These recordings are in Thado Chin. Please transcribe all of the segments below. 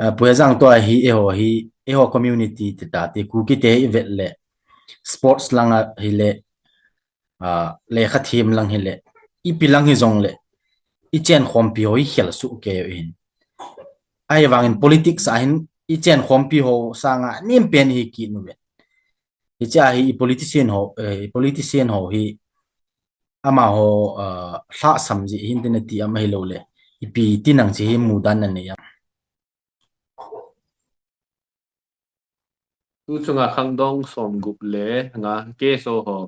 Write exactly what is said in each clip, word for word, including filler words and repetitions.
Ah, Pu Hezang, tua hi eiho hi, eiho community ti ta ti, Kuki te hi vet le, sports lang a hi le, ah, lekha them lang hi le, ipi lang hi jong le, i chen khompi ho hi khel su ke hin. Ahivangin politics a hin, i chen khompi ho sanga nem pen hi ki nu vet. Hiche a hi i politician ho, eh, i politician ho hi amaho, ah, lhasam ji hin tin ti am ahi lo le, ipi ti nang chi hi mudan na nei am? Tu chunga khangdong som gup le nga K S O ho,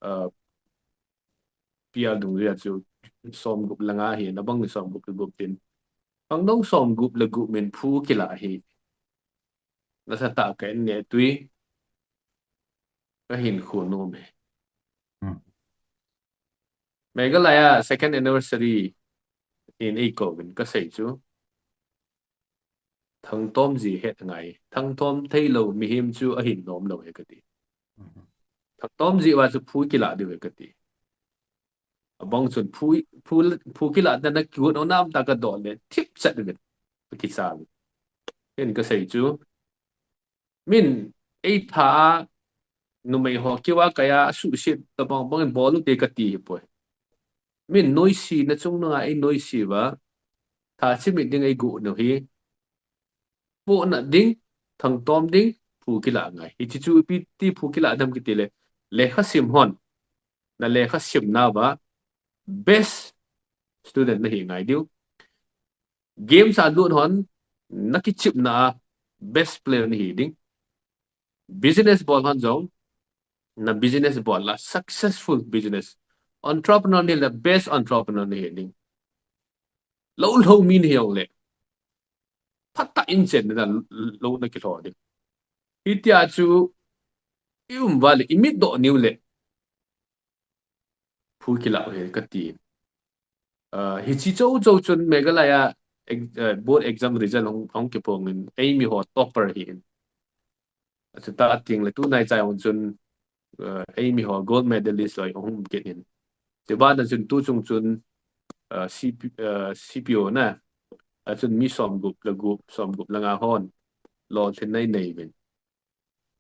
ah, P R Dungjui a chu som gup le nga hi, na bang ni som gup le gup tin. Khangdong som gup le gup min phu kila hi. Nasa ta ka en ne tui. Ka hin khu no me. Hmm. Meghalaya second anniversary in ei ko min ka sei chu. Thangtom ji het ngai. Thangtom thei lo mihem chu ahin nom lo he ka ti. Hmm. Thangtom ji va chu phu kila diu he ka ti. Abang chun phu, phu, phu kila ta na kiun o nam ta ka do le. Thip chat ve. Ka kisa ve. Hin ka sei chu. Min, ei tha a, numei ho kiva kaya, asuhset, tabang bang in bol u te ka ti hi poi. Min noise na chung nunga ei noise va, tha chimit ding ei gu nu hi. Pohna ding, thangtom ding, phu kila ngai. Hichi chu ipi ti phu kila dam kiti le, lekha sim hon, na lekha sim na va, best student na hi ngai diu. Games a lut hon, na kichipna a best player na hi ding. Business bol hon jong, na business bol la successful business. Entrepreneur ni la best entrepreneur na hi ding. Lo lo mi ni hi jong le. Phat ta in chen na lo na kilho ding. Hitia chu, i um va le, i mit do niu le. Phu kila u he ka ti. Ah, hichi chou chou chun Meghalaya ex-, ah, board exam result hong, hong kipong in, ei mi ho topper hi in. Achu ta ting le tu nai chai hong chun, ah, ei mi ho gold medalist loi hong kit in. Ti ba na chun tu chung chun, ah, C P, ah, C P O na. Achun mi som gup le gup, som gup le nga hon. Lo thin nai nei vin.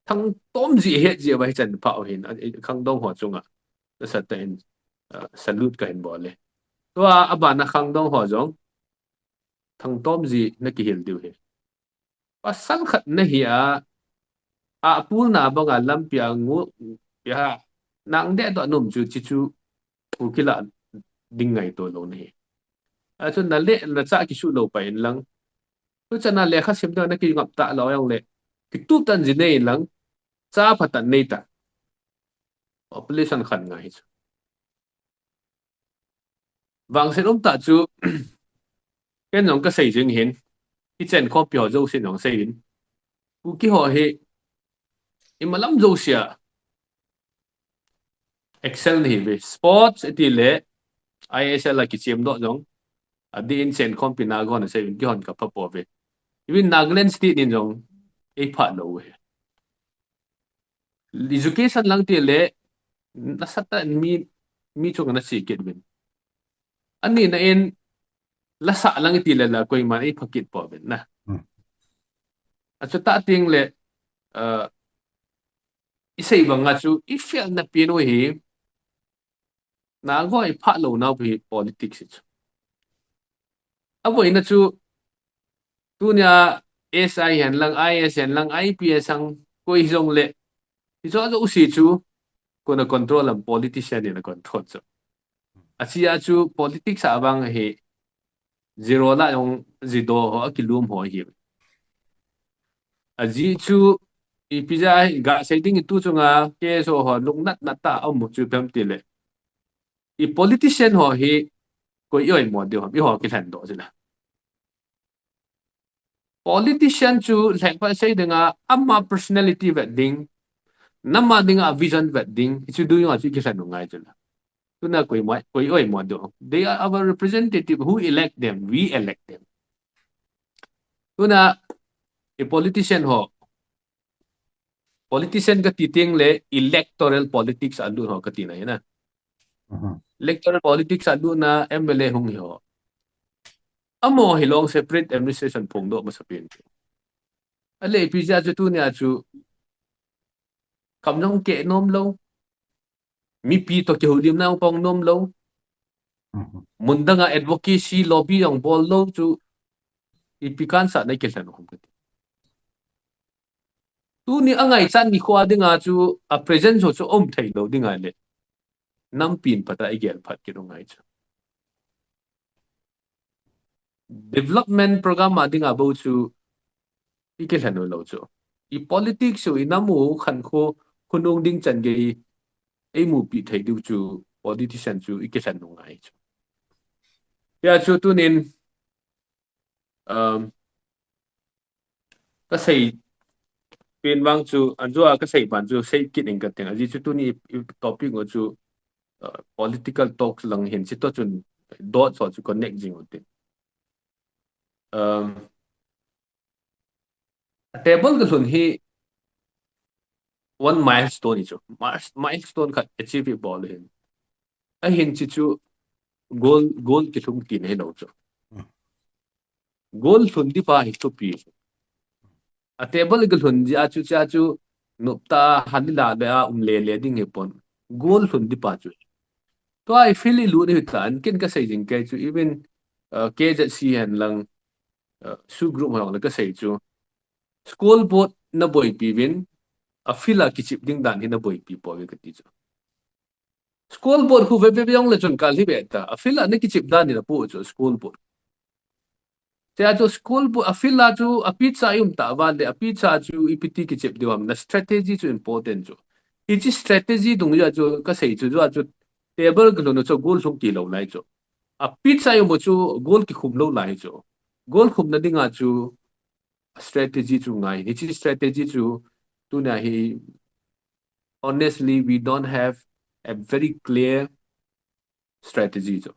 Thangtom ji het ji va hi chan pha u hin, a, i, khangdong ho chunga. Nasa ta in, ah, salute ka hin bol le. Tua a bana khangdong ho jong. Thangtom ji na kihil diu hi. Pasal khat na hi a, a pul na banga lampi a ngu, ya, nang de do num chu chi chu, phu kila ding ngai to lo na hi. Achun na le, na cha kisu lo pa in lang. Tu chana lekha sim na ki ngap ta lo jong le. Kitup tan ji nei lang. Cha pha tan nei ta. Population khan ngai chu. Vangset um ta chu, ken jong ka sei jing hin, i chen khompi ho jouse jong sei hin. Kuki ho hi, i malam jouse a, excel ni hi ve. Sports i ti le, I S L a kichem do jong, a di in chen khompi na gon sei hin, ki hon ka pha po ve. Even Nagaland State in jong, ei pha lo ve. Education lang ti le, nasa ta mi, mi chung na si kit vin. Ani na in, lasa lang ti le la, koiman ei pha kit po vin na. Hmm. Achu ta ting le, ah, i sei banga chu, i fail na pi nu hi, na go i pha lo na hi politics chu. A voi na chu, tunia S I hen lang, I S hen lang, I P S ang, koi jong le, i jo jo si chu, ko na control am politician ni na control chu. Achi a chu politics a bang hi, zero la jong, zido ho, a kilum ho hi. A ji chu, i pi ja hi, ga sei ding i tu chunga, K S O ho, lung nat nat ta, a mu chu pem ti le. I politician ho hi, koi i oi mo diu ham, i ho ki hlan do sila. Politician chu, lhek pa sei dinga, ama personality vet ding, nama dinga vision vet ding, i chu du yong a chu ki hlan ngai chu la. Tuna koi mo, koi oi mo diu ham. They are our representative who elect them, we elect them. Tuna, i politician ho, politician ka ti ting le electoral politics a lut ho ka ti na hi na. Mhm. Electoral politics a lut na M L A hung hi ho. Amaho hilou separate administration phongdoh masapen chu. Ahile ipi jeh a chu tunia chu kam jong keh nom lou. Mipi toh kihoulimna jong pang nom lou. Mundanga advocacy lobby jong bol lou chu ipi kansatna kilhen u ham kati. Tuni angaichat nikho dinga chu a present ho chu um thei lou ding ahile. Nampin pata igel phat kit u ngai chu. Development program a dinga bou chu ikilhen u lou chu. I politics u inam u khankho khonung ding chan gei eimupi thei diu chu politician chu ikilhen u ngai chu. Hijeh a chu tunin um, kasei pen vang chu, anjua kasei ban chu sei kit ing kating. Ajeh chu tuni topic u chu uh, political talks lang hin, chutoh chun dot ho chu connect jing u tin. Um, a table kalhun hi one milestone hi chu. Milestone khat achieve bol hin. Ahin chu chu goal, goal kilhung tina hilou chu. Goal lhun di pa hi thupi. A table kalhun jeh a chu, chea chu noptah a hanla le a um lele ding hipon. Goal lhun di pa chu. Tua i field ilut u hitan, ken kasei jing kei chu, even uh, K Z C hen lang, uh, SoO group hen lang kasei chu. Scoreboard naboipi uvin, a field a kichep ding dan hi naboipi pouve kati chu. Scoreboard khu veve jongle chun kal hi ve ta. A field a nakichep dan hi napoh chu scoreboard. Chea chu scoreboard, a field a chu a pitch a i um tah uva le, a pitch a chu ipi ti kichep diu ham, na strategy chu important chu. Hiche strategy dungjui a chu kasei chu, jua chu table kalhun u chu goal lhung kilou lai chu. A pitch a i um u chu goal kikhum lou lai chu. Goal khumna dinga chu strategy chu ngai. Hiche strategy chu tunia hi honestly, we don't have a very clear strategy chu.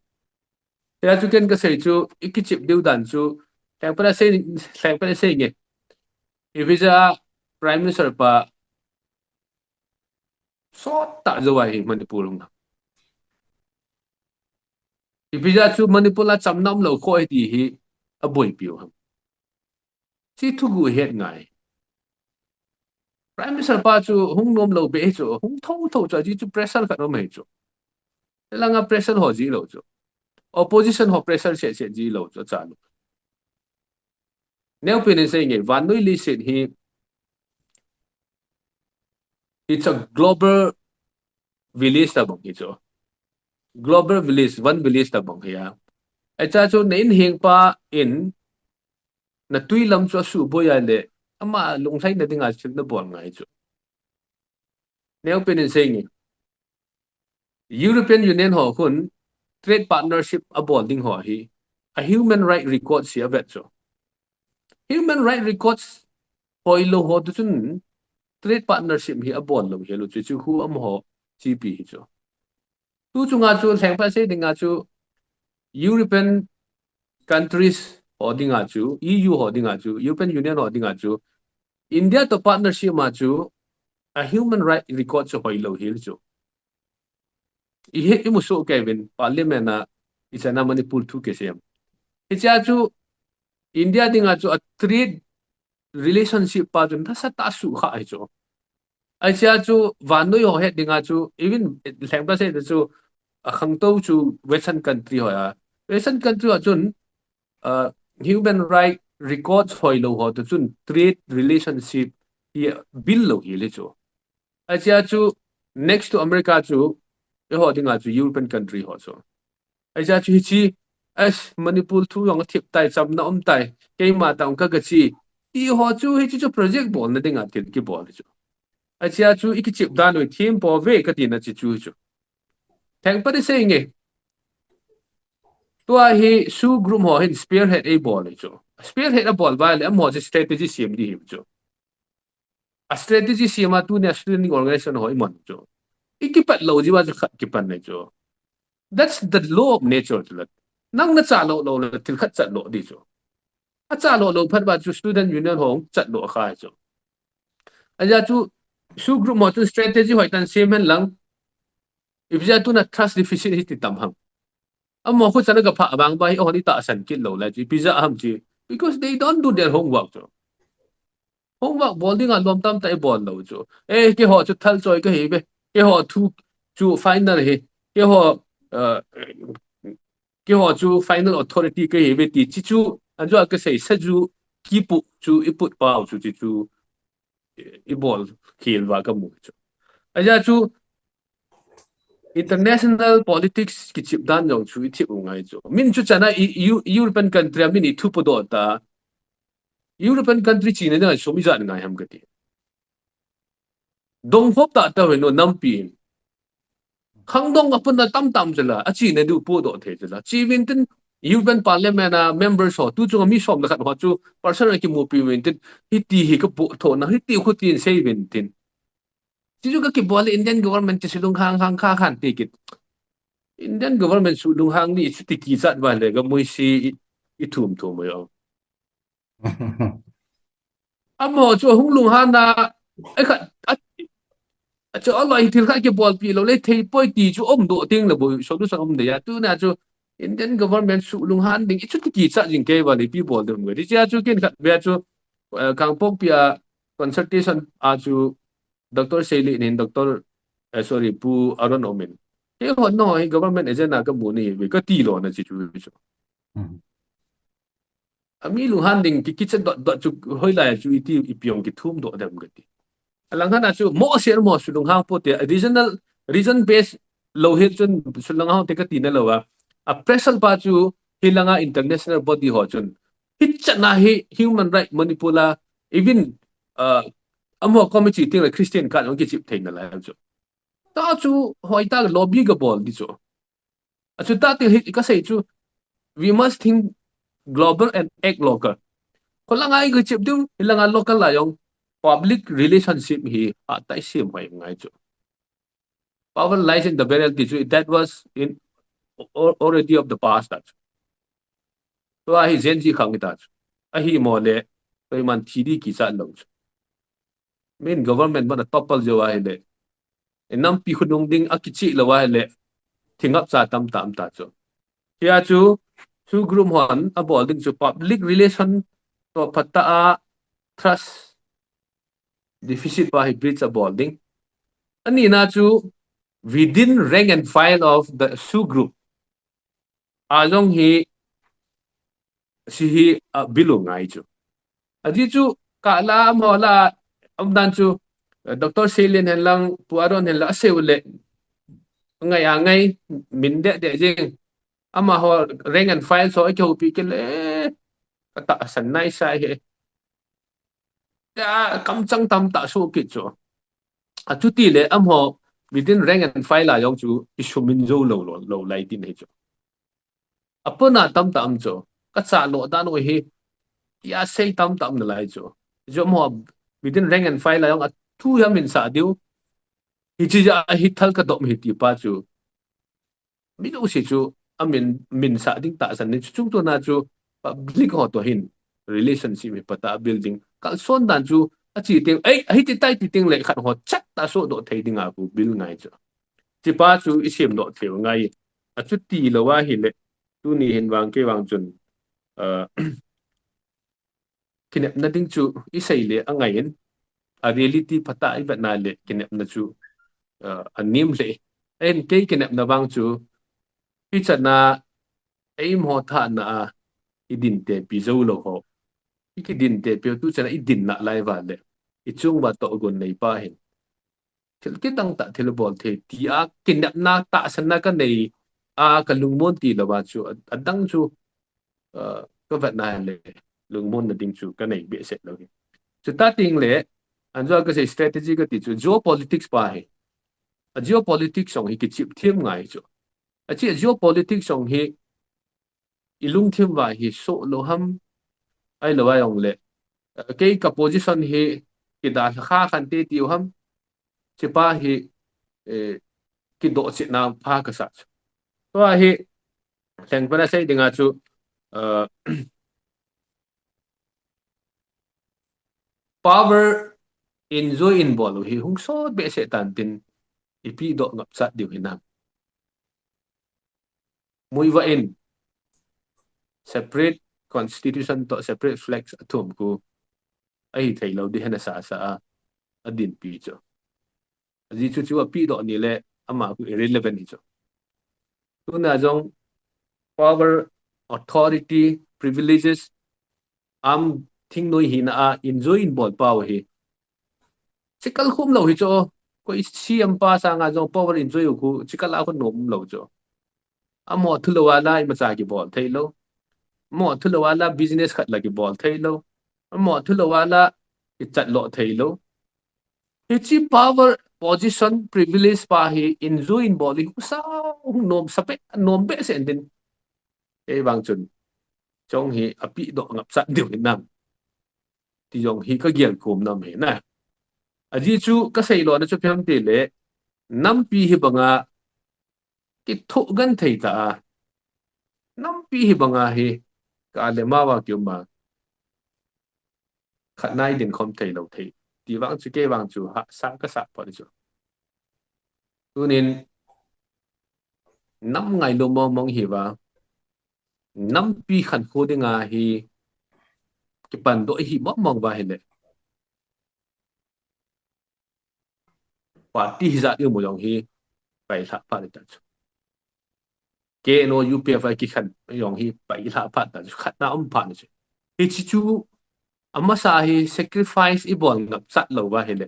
Hijeh a chu ken kasei chu, ikichep diu dan chu, lhengpa a sei, lhengpa a sei nge. Ipi jeh a Prime Minister pa sot tah jou ahi Manipur hung. Ipi jeh a chu Manipur a chamna umlou kho ahi ti hi aboipi u ham. Chi thugu het ngai. Prime Minister pa chu hung nom lou be hi chu, hung thotho chu, ajeh chu pressure khat um ahi chu. Langa pressure ho jilou chu. Opposition ho pressure se se jilou chu, achalu. Neopen in sei nge, vannoi leiset hi, it's a global village tabang hi chu. Global village, one village tabang hi a. Acha chu na inhengpa in na tui lam chu asuhboi a le, ama lunglhaina dinga thil nabol ngai chu. Neopen in sei nge. European Union ho khun trade partnership abol ding ho hi a human right records hi avet chu. Human right records hoilou ho toh chun trade partnership hi abol lou hel u chu, chu khu amaho chepi hi chu. Tu chunga chu lhengpa sei dinga chu European countries ho dinga chu, E U ho dinga chu, European Union ho dinga chu, India toh partnership ma chu a human right record chu hoilou hel chu. Ihe imu soh kei uvin parliament a, ichana Manipur thu kisei em. Hichea chu India dinga chu a trade relationship pa chu nasatah a sukha ahi chu. Hichea chu vannoi ho het dinga chu, even lhengpa sei chu akhangtou chu Western country ho a. Western country ho chun uh, human right records hoilou ho toh chun trade relationship hi build lou hel hi chu. Hichea chu next to America chu eiho dinga chu European country ho chu. Hichea chu hiche, as Manipur thu jong athip tai, chamna um tai, keima tah kaga che, ti ho chu hiche chu project bolna dinga thil kibol hi chu. Hichea chu ikichep dan u hi them pouve katina chu chu chu. Lhengpa a sei nge. Tua hi SoO group ho hin spearhead eibol hi chu. Spearhead abol uva le amaho chu strategy sem di hi chu. A strategy sem a tunia student organization ho iman chu. Ikipat lou jeh uva chu khat kipan ahi chu. That's the law of nature chu la. Nang nachalo lou le thil khat chatlo di chu. Achalo lou phat uva chu student union ho chatlo kha chu. Ajeh chu SoO group ho chu strategy hoitah in sem hen lang. Ipi jeh a tuna trust deficit hi ti tam ham. Amaho khu chana ka pha bang ba hi, oh, ni ta san kit lo la chi, pizza ham chi. Because they don't do their homework chu. Homework bol dinga lom tam ta i bol lo chu. Eh, keiho chu thal choi ka hi ve. Keiho thu chu final hi. Keiho, uh, keiho chu final authority ka hi ve ti chi chu. An chu a ka sei sa chu ki pu chu i put pau chu chi chu. I bol khel va ka mu chu. Aja chu international politics kichip dan jong chu i thip u ngai chu. Min chu chana i, i, European country a min i thu pu do ta. European country china ding a sum i jan ngai ham ka ti. Dong khop ta ta ve no nampi. Khangdong a pun na tam tam jela, a china du pu do the jela. Chi vin tin European Parliament a members ho, tu chunga mi som na khat ho chu personal kimu pi vin tin, hiti hi ka pu tho na, hiti khu tin sei vin tin. Chi chu ka kibol le Indian government chi sulung hang hang kha khan ti kit. Indian government sulung hang ni chu ti kichat va le ka mui si i, i thum thum yo. Amaho chu hung lunghan na, ai khat, a, a chu a loi thil khat kibol pi lo le thei poi ti chu om do ting le boi, solution om de ya. Tu na chu Indian government sulung han ding, i chu ti kichat jing kei va le pi bol ding ve. Ti cha chu kin khat ve chu, eh, Kangpokpi a consultation a chu Doctor Seilin hin Doctor, eh, sorry, Pu Aaron Omin. Keiho no hi government agenda ka mu ni ve ka ti lo na chi chu chu. Hmm. A mi lunghan ding ki, kicha dot, dot chu hoilai chu i ti i piong ki thum do dem ka ti. A lang hana chu mo se mo sulung hang po te, a regional, region based lo hi chun sulung hang te ka ti na lo a. A pressure pa chu hi langa international body ho chun. Hi chana hi human right Manipur a, even, uh, amaho committee ting le Christian ka jong kichip thei na lai chu. Ta chu hoi ta lobby ka bol di chu. A chu ta ti hi ka sei chu, we must think global and act local. Kho langa i ka chip diu, hi langa local la jong public relationship hi a tai sim hoi ngai chu. Power lies in the barrel ti chu, that was in al-, already of the past ta chu. Tua hi Gen Z khang ta chu. A hi mo le, tua hi man thi di kichat lo chu. Min government mana topple jo a hi le. I nampi khunung ding a kichi lo a hi le. Thingap cha tam tam ta chu. Hi a chu, chu group hon a bol ding chu public relation to phat ta a trust deficit pa hi bridge a bol ding. A ni na chu within rank and file of the SoO group. A jong hi si hi a bilu ngai chu. A di chu ka la mo la um dan chu, eh, Doctor Seilin hen lang, Pu Aaron hen la a seu le ngai a ngai min de de jing. Amaho rank and file so a kyo pi ke le ka ta san nai sai he. Ta kam chang tam ta su kit chu. A chuti le amaho within rank and file a jong chu i sumin jo lo lo lo lai tin he chu. A pona tam tam chu. Ka cha lo dan o hi. Ya sei tam tam na lai chu. Jo mo within rank and file a jong a thu ya min sa diu. Hi chi ja hi thal ka dom hi ti pa chu. Mi lo si chu a min, min sa ding ta san ni chu chung to na chu public ho to hin relationship hi pata building. Kal son dan chu a chi ting, ei, a hi ti tai ti ting le khat ho chat ta so do thei ding a ku bil ngai chu. Chi pa chu i sim do thei ngai. A chuti lo a hi le tu ni hin vang ke vang chun, uh, kinepna ding chu i sei le a ngai in, a reality pata i vet na le kinepna chu, uh, a nim le. En kei kinepna vang chu, i chana ei mo tha na a, i din te pi zo lo ho. I ki din te pi tu chana i din na lai va le. I chung va to gun nei pa hin. Thil kidang ta thil bol thei ti a kinepna ta san na ka nei a ka lungmon ti lo va chu a, a dang chu, uh, ka vet na le lungmon na ding chu ka nei be se lo hi. Chu ta ting le, an jo ka sei strategy ka ti chu geopolitics pa hi. A geopolitics song hi kichip thiam ngai chu. A chi a geopolitics song hi i lungthim va hi so lo ham, ai lo ai ong le. Eh, kei ka position hi kida kha khan te ti u ham. Chi pa hi, eh, kido chi na pha ka sa chu. Tua hi, leng pa na sei dinga chu, uh, power enjoy in bol u hi hung sot be se tan tin ipi do ngap chat diu hinam. Muivah in separate constitution toh separate flags athum khu ahi thei lou ding hi ana sasa a, adinpi chu. Ajeh chu chu apehdoh ni le ama khu irrelevant hi chu. Tuna jong power, authority, privileges, am thingnoi hina a enjoy in bol pau hi. Chikal khum lou hi chu. Koi C M pa sanga jong power enjoy u khu chikal a khu nom lou chu. Amo thu lou a la imacha kibol thei lou. Amo thu lou a la business khat la kibol thei lou. Amo thu lou a la ichat lou thei lou. Hichi power, position, privilege pa hi enjoy in bol hi husa hung nom sa be, nom behseh in tin. Kei vang chun, chong hi apehdoh ngapchat diu hinam ti jong hi kagel khum nom hi na. Ajeh chu kasei lona chu ipi ham ti le, nampi hi banga kithoh genthei ta a, nampi hi banga hi ka le ma va kium a, khat nai din khom thei lou thei. Ti vang chu kei vang chu hahsa kasa pon chu. Tunin nam ngailu mong mong hi va, nampi khankho dinga hi kipandoh hi mong mong va hile, party hijat imu jong hi pailha pha ni ta chu. K N O U P F a kikhen jong hi pailha pha ta chu, khatna um pha ni chu. Hichi chu amasa hi sacrifice ibol ngapchat lou va hile,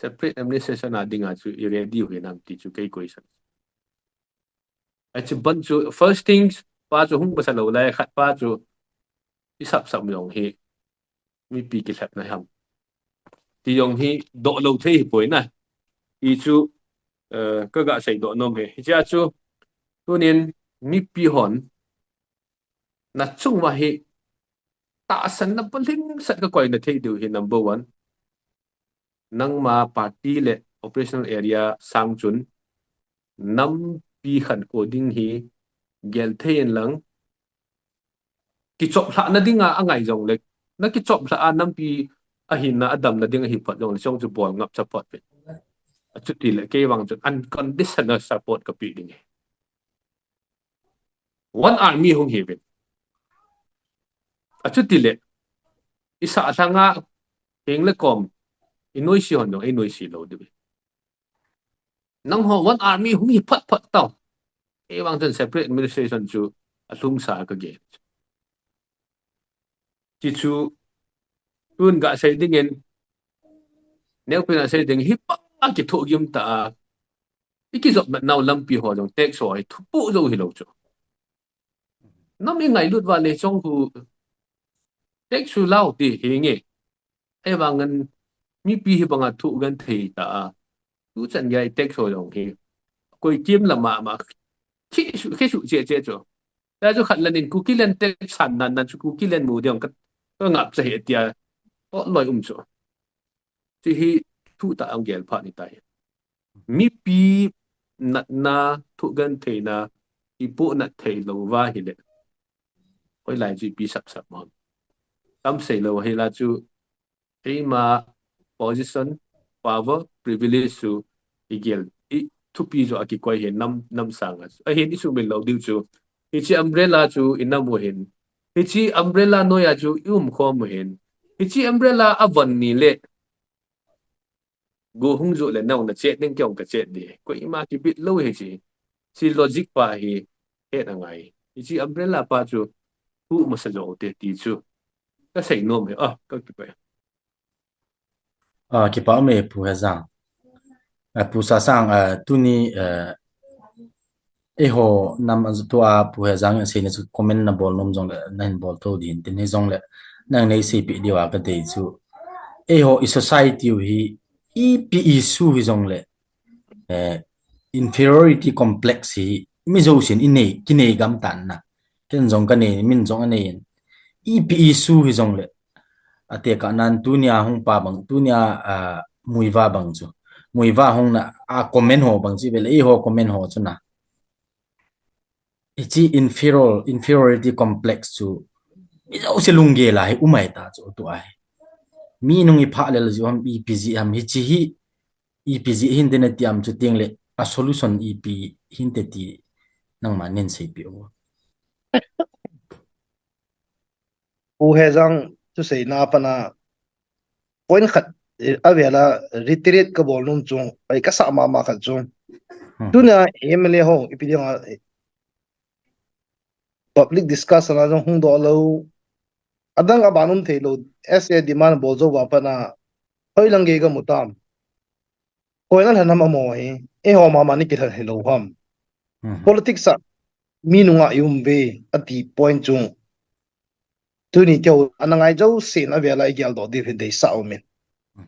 separate administration a dinga chu iready u hinam ti chu kei question. Achi ban chu first things pa chu hung basa lou lai, khat pa chu isap sap jong hi mipi kilhepna ham ti jong hi doh lou thei hi poi na. Hichu, eh, kaga seidoh nom hi. Hichea chu tunin mipi hon nachung uva hi tahsanna palhing sat kakoina thei diu hi number one. Nangma party le operational area sang chun nampi khankho ding hi gel thei in lang, kichoplhahna dinga angai jongle, na kichoplhah a nampi ahinna adamna ding ahi phot jongle, chong chu bol ngapcha phot ve. Achuti le kei vang chun unconditional support kape ding hi. One army hung hi ve. Achuti le, isah lhanga heng le kom, inoise hon jong einoise lou diu ve. Nangho one army hung hi phot phot tao. Kei vang chun separate administration chu alhungsa kagel. Hichu tun gasei dingin, neopen a sei ding hi pa kithoh gim ta a, ikijopna nau lampi ho jong tax ho hi thupoh jou hilou chu. Nam ingailut uva le chong khu tax chu lau ti hi nge. Ahivangin mipi hi banga thoh genthei ta a, tuchan gei tax ho jong hi koi kim lama ma khi su, khi su che che chu. Ta chu khat lanin Kukiland tax san nan nan chu Kukiland mu ding ka, kangapcha hi tia. O loi um chu. Chu hi thu ta ang gel pha ni tai. Mipi natna, thoh gentheina, ipoh nat thei lou uva hile, hoilai chu ipi sap sap mo. Tam sei lou hila chu, eima position, power, privilege chu igel, ithupi jo akikoi hi nam, nam sanga chu. Ahin isumil lou diu chu, hiche umbrella chu inam u hin, hiche umbrella noiya chu ium khom u hin, hiche umbrella avon ni le, go hung joh le nang na chet ding, kei jong kachet ding. Koima kibit lou hiche. Hiche logic pa hi het angai. Hiche umbrella pa chu pu masa jo te ti chu kasei nom e. Ah, kakipah e. Ah, kipah e Pu Hejang. Ah, Pu Sasang, ah, tuni, ah, eiho nam tua Pu Hejang in aseina chu comment nabol nom jongle, nahin bol thou ding tin, hijongle nang nei seipeh diu a kadei chu, eiho i society u hi ipi issue hijongle, eh, inferiority complex hi mi jousen inei, kinei gam tan na. Ken jong kanei, min jong anei in. Ipi issue hijongle, atekah nan tunia hung pa bang, tunia, ah, Muivah bang chu, Muivah hung na a comment ho bang chu vele, eiho comment ho chu na, hiche inferior, inferiority complex chu mi jouse lunggel a hi um ahi ta chu, tua hi. Mi nung iphah lel jeh ham, ipi jeh ham, hiche hi ipi jeh hinte nati ham, chuteng le a solution ipi hinte ti Nangma nin seipeh o. Pu Hejang thuseina a pat a point khat, eh, a vela reiterate kabol nom chu, ai kasa mama khat chu. Hmm. Tuna M L A ho ipi dinga, eh, public discussion a jong hung doh lou. Adang aban um thei lou, S A demand bol jou va pat a, hoilang gei kamu tam. Koiin alhen ham amaho hi, eiho mama in ikilhen hilou ham. Mhm. Politics a mi nunga i um ve, ati point chu. Tuni keu ana ngai jousen a vela igel doh diu hi deisah um in. Mhm.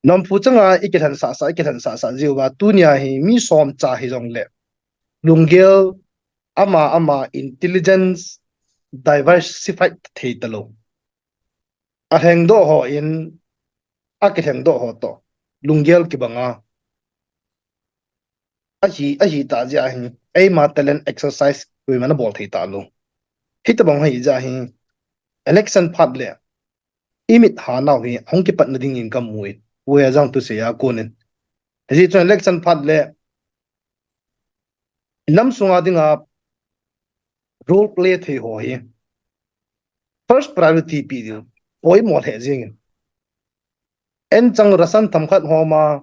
Namphu changa ikilhen sasa, ikilhen sasa jiu va, tunia hi mi som cha hijongle, lunggel ama ama intelligence diversified thei talou. Alhengdoh ho in, akilhengdoh ho toh lunggel kibanga ahi, ahi ta jeh a hi, eima talent exercise koiman abol thei talou. Hitobang ahi jeh a hi, election phat le imit hanau hi hung kipatna dingin kamu in, Pu Hejang thusei a konin. Hijeh chun election phat le nam sunga dinga role play thei ho hi first priority pe diu, poimo lheh jengin. Eichang ration themkhat hom a,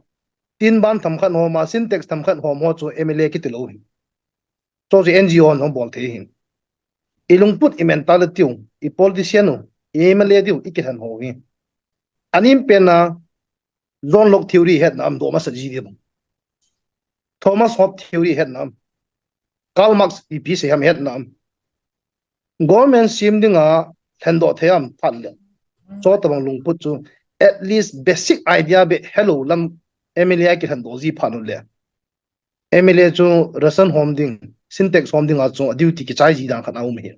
tin ban themkhat hom a, Sintex themkhat hom ho chu M L A kiti lou hi. Chu chu N G O hon hung bol thei hin. I lungput, i mentality u, i politician u, i M L A diu, ikilhen ho hi. Anem pen a, John Locke theory hetna am, dom asa ji diu. Thomas Hobbes theory hetna am. Karl Marx ipi sei ham hetna am. Government sem dinga lhendoh thei am phat le, chutobang lungput chu, at least basic idea beh helou lam M L A a kilhendoh ji phat u le, M L A chu ration hom ding, Sintex hom dinga chu a duty kichai ji dan khat aum hi.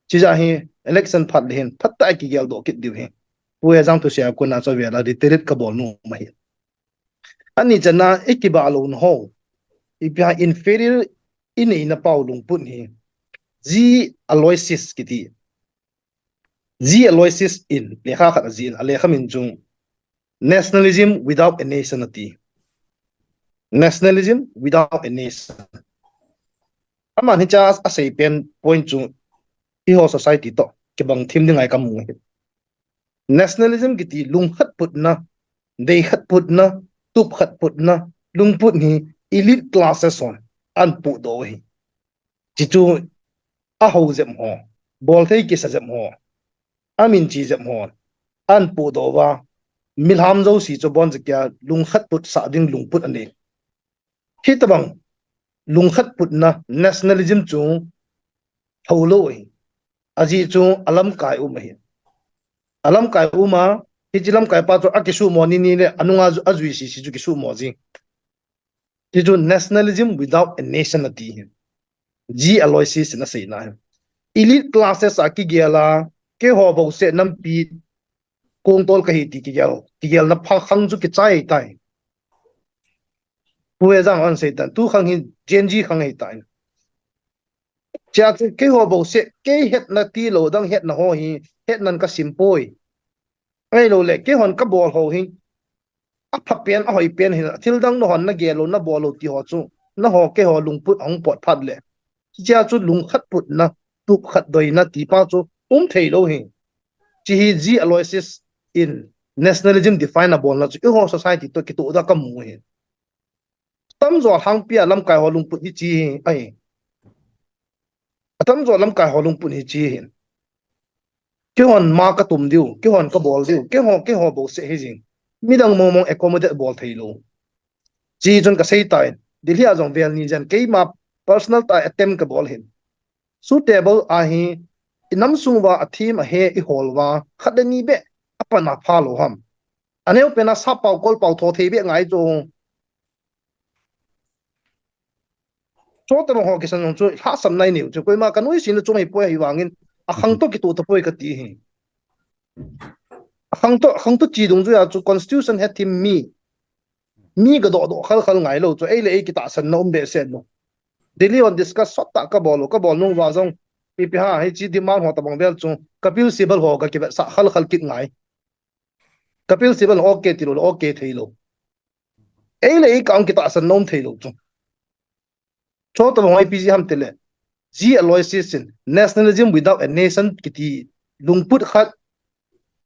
Chijeh a hi election phat le hin phatah a kigeldoh kit diu hi. Pu Hejang thusei a kona chu avel a reiterate kabol nom ahi. Ani channa ikibah louna ho, ipi ham inferior inei na pau lungput hi, G. Aloysius kiti. G. Aloysius in lekha khat ajih in, alekha min chu Nationalism Without a Nation ati. Nationalism Without a Nation. Aman hichea asei pen point chu eiho society toh kibang thim ding ahi kamu hi. Nationalism kiti lungkhat putna, deikhat putna, tupkhat putna, lungput hi elite classes hon ahin pudoh u hi. Chuchu ahao jep ho, bolthei kisa jep ho, amin che jep ho ahin pudoh uva, milham jouse chu abon jeh a lungkhat put sah ding lungput anei. Hitobang lungkhat putna, nationalism chu hao lou ahi. Ajeh chu alamkai um ahi. Alamkai um a, hiche lamkai pa chu akisuhmo ni ni le, anunga ju-, ajui sese chu kisuhmo ji. Chuchu nationalism without a nation ati hi. G. Aloysius in aseina hi. Elite classes a kigel a, keiho bouseh nampi kongtol kahi ti kigel, kigelna pha khang chu kichai tai. Pu Hejang hon sei tan, tu khang hi Gen Z khang ahi tai. Chea chu keiho bouseh, kei hetna tilou dang hetna ho hi, hetnan kasim poi. Ahilouleh, keihon kabol ho hi, apha pen, ahoi pen hin, thil dang nahon nagel lou, nabol lou ti ho chu, nangho keiho lungput ahung pot phat le, hichea chu lungkhat putna, tupkhat doina ti pa chu um thei lou hi. Hiche hi G. Aloysius in nationalism define abolna chu eiho society toh kitoh da kamu hi. Atamjo lhangpi a lamkai ho lungput hiche hi ahi. Atamjo lamkai ho lungput hiche hi. Keihon ma katum diu, keihon kabol diu, keiho, keiho bouseh hi jing. Midang mong mong accommodate bol thei lou. Hiche chun kasei tai, Delhi a jong vel ni jen keima personal tah a attempt kabol hin. Suitable ahi, inam sung uva athem ahe ihol uva, khat le ni beh apan apha lou ham. Aneo pen a sap pau kol pau tho thei beh ngai chu. Chutobang ho kisan jong chu lhahsamna inei u chu, koima kanoise na chu ahipoi, ahivangin akhang toh kitoh tapoi kati hi. Akhang toh, akhang toh che dungjuia chu constitution hethem mi, mi gadoh doh khal khal ngai lou chu, ei le ei kitahsanna um behseh lou. Delhi hon discuss sot tah kabol u, kabol nung uva jong, ipi ham, hiche demand ho tobang vel chu Kapil Sibal ho gakivetsah khal khal kit ngai. Kapil Sibal okay tilou le okay thei lou. Ei le ei kah a kitahsanna um thei lou chu. Chutobang ipi jeh ham tile, G. Aloysius in nationalism without a nation kiti lungput khat,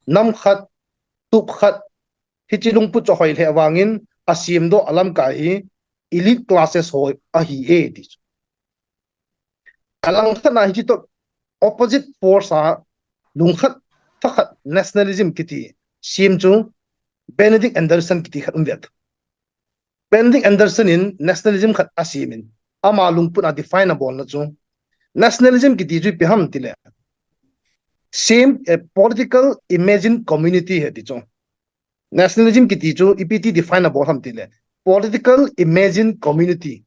nam khat, tup khat, hiche lungput chu ahoi lheh vangin asemdoh a lamkai hi elite classes ho ahi e ti chu. Alangkhat a hiche toh opposite force a lungkhat thakhat nationalism kiti sem chu Benedict Anderson kiti khat um ve. Benedict Anderson in nationalism khat asemin, ama lungput a define abolna chu, nationalism kiti chu ipi ham tile, same, eh, political imagined community ahi ti chu. Nationalism kiti chu ipi ti define abol ham tile, political imagined community.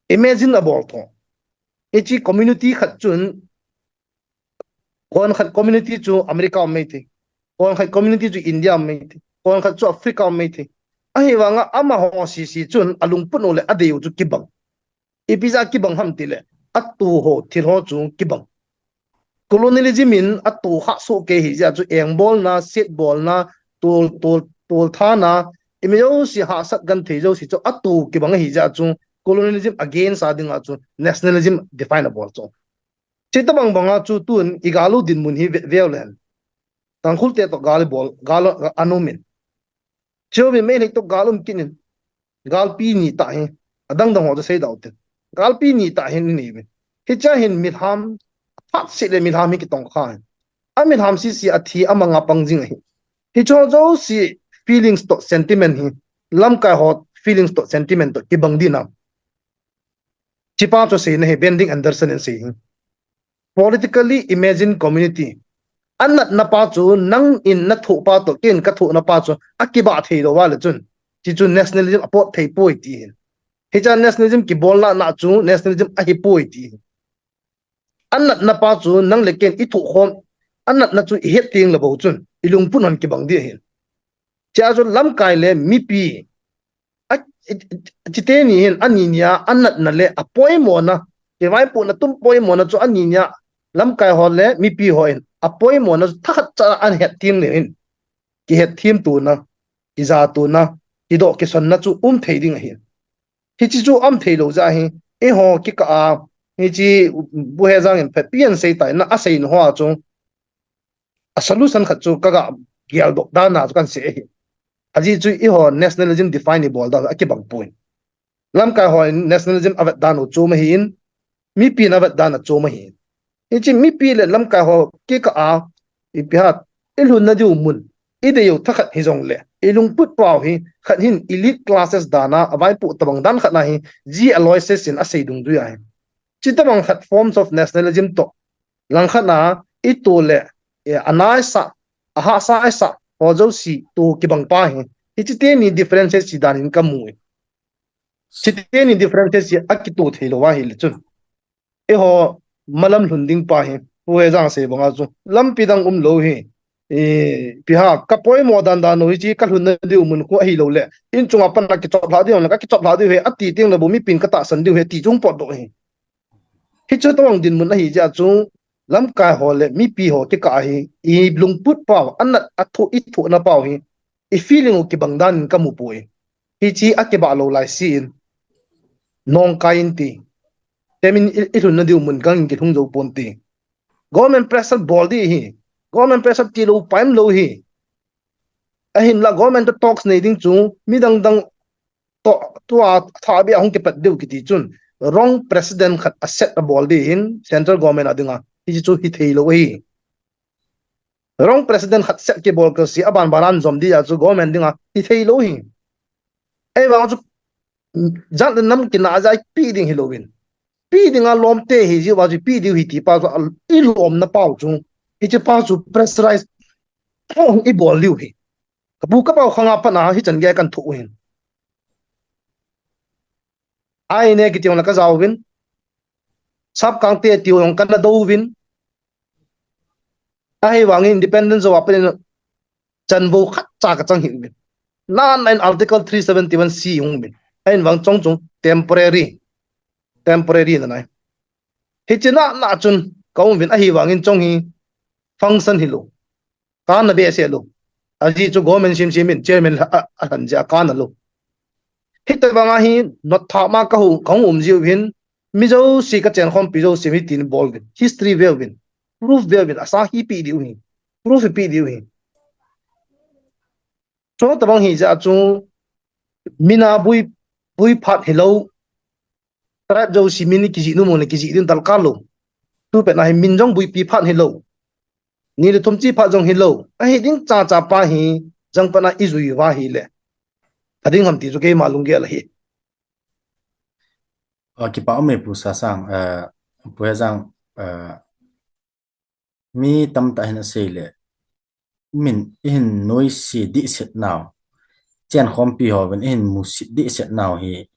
Imagine abol tho. Hiche community khat chun, kon khat community chu America um mai thei, kon khat community chu India um mai thei, kon khat chu Africa um mai thei. Ahivanga amaho sese chun alungput u le adei u chu kibang. Ipi jeh a kibang ham tile, atoh ho, thil ho chu kibang. Colonialism in atoh khah soh kei ahi jeh a chu engbolna, setbolna, tol, tol, tolthana, imi jouse hahsat genthei jouse chu atoh kibang ahi jeh a chu colonialism against a dinga chu nationalism define abol chu. Chutobang banga chu tun igal u dinmun hi ve, veu le hen. Tangkhul te toh gal ibol, gal anumin. Chuin Meitei toh gal um kit in. Galpi ni tah hi. Adang dang ho chu sei dau tin. Galpi ni tah hi ni ve. Hichea hin milham, phat seh le milham hi kitong kha hin. Amilham sese a thi amanga pang jing ahi. Hicho jouse feelings toh sentiment hi. Lamkai ho feelings toh sentiment toh kibang ding a. Hichepa chu seina hi Benedict Anderson in sei hi. Politically imagined community. Anatna pa chu nangin nathoh pa toh, ken kathohna pa chu akibah thei lou vale chun, hichu nationalism apot thei poi ti hin. Hichea nationalism kibolna na chu nationalism ahi poi ti hin. Anatna pa chu nang le ken ithoh khom, anatna chu ihet teng le bou chun, ilungput hon kibang ding ahin. Hichea chu lamkai le mipi, a, i, i, chuteni hin ani nia anatna le apoimona, kivaipohna tum poimona chu ani nia lamkai ho le mipi hon apoimona chu thakhat cha a ahet teng le hin, kihetthem tona, kijatona, kidoh kisonna chu um thei ding ahin. Hiche chu um thei lou jeh hin, eiho kikah a, hiche Pu Hejang in phatpi ahin sei tai na, asei na hoa chu, a solution khat chu kaga geldoh dan a chu kahin sei ahi. Ajeh chu eiho nationalism define ibol dan akibang poi. Lamkai hon nationalism avet dan u chom ahin, mipin avet dan achom ahin. Hiche mipi le lamkai ho kikah a, ipi ham, ilhunna diu mun, idei u thakhat hijongle, ilungput pau hi, khat hin elite classes dan a, avaipoh tobang dan khat na hi, G. Aloysius in asei dungjuia hi. Chutobang khat forms of nationalism toh, langkhat na, itoh le, eh, anaisa, ahahsa aisa, ho jouse toh kibang pa hi. Hiche teni differences hidan in kamu e. Hiche teni differences hi akitoh thei lou va ahile chun, eiho malam lhun ding pa hi, Pu Hejang sei banga chu, lampi dang um lou hi. Ipi ham, kapoimo dan dan u hiche kalhunna diu mun khu ahilou le, in chunga pat a kichoplhah diu le, kakichoplhah diu ahi, ati teng le bou mipin katahsan diu ahi, ti chung potdoh ahi. Hichu tobang dinmun ahi jeh a chu, lamkai ho le mipi ho kikah a hi, ilungput pau, anat athoh, ithohna pau hi, i feeling u kibang dan in kamu poi. Hiche akibah lou lai sin, nong kai in ti. Temin i, ilhunna diu mun gangin kilhung jou pon ti. Government pressure bol ding ahi. Government pressure tilou paim lou ahi. Ahinla government toh talks nei ding chu, midang dang toh, tua thabeh a hung kipat diu kiti chun, wrong precedent khat a set abol ding ahin, central government a dinga, hiche chu hithei lou ahi. Wrong precedent khat set kibol kal se, aban ban a jom ding a chu government dinga, hithei lou ahi. Ahivang chu, jat le nam kina a jai pe ding hilouvin. Pe dinga lom te ahi jeh uva chu pe diu ahi ti pa chu, a, ilomna pau chu. Hiche pa chu pressurize ibol diu ahi. Kapu kapau khanga pat a hichan gei kahin thoh u ahin. Ai ne kiti jongle kajao uvin. Sapkang te ti jong kana do uvin. Ahivangin independence jou a pat in chanvo khat cha kachang hih uvin. Nana in Article three seventy-one C hung uvin. Ahivang chong chong temporary. Temporary na nai. Hiche na na chun kaum uvin ahivangin chong hi function hilou. Kana behseh lou. Ajeh chu government sim sim in chairman a, a, alhan jeh a kana lou. Hitobang a hi notthap ma kahung, kahung um jiu hin Mi jouse ka chenkhompi jouse mi tin bol uvin. History ve uvin. Proof ve uvin. Asa hi pe diu hi. Proof pe diu hi. Chutabang hi jeh a chu mina bui, bui phat hilou. Tribe jouse min kijih nom le kijih ding darkar lou. Tu pet na hi min jong buipi phat hilou. Ni le thum chi phat jong hilou. Ahi ding cha cha pa hi jangpet na i jui uva hile. Ading ham ti chu keima lunggel ahi. Ah, kipa um e Pu Sasang, ah, Pu Hejang, ah, mi tamtah hin asei le, min i hin noise dehset nau, chenkhompi hovin i hin musit dehset nau hi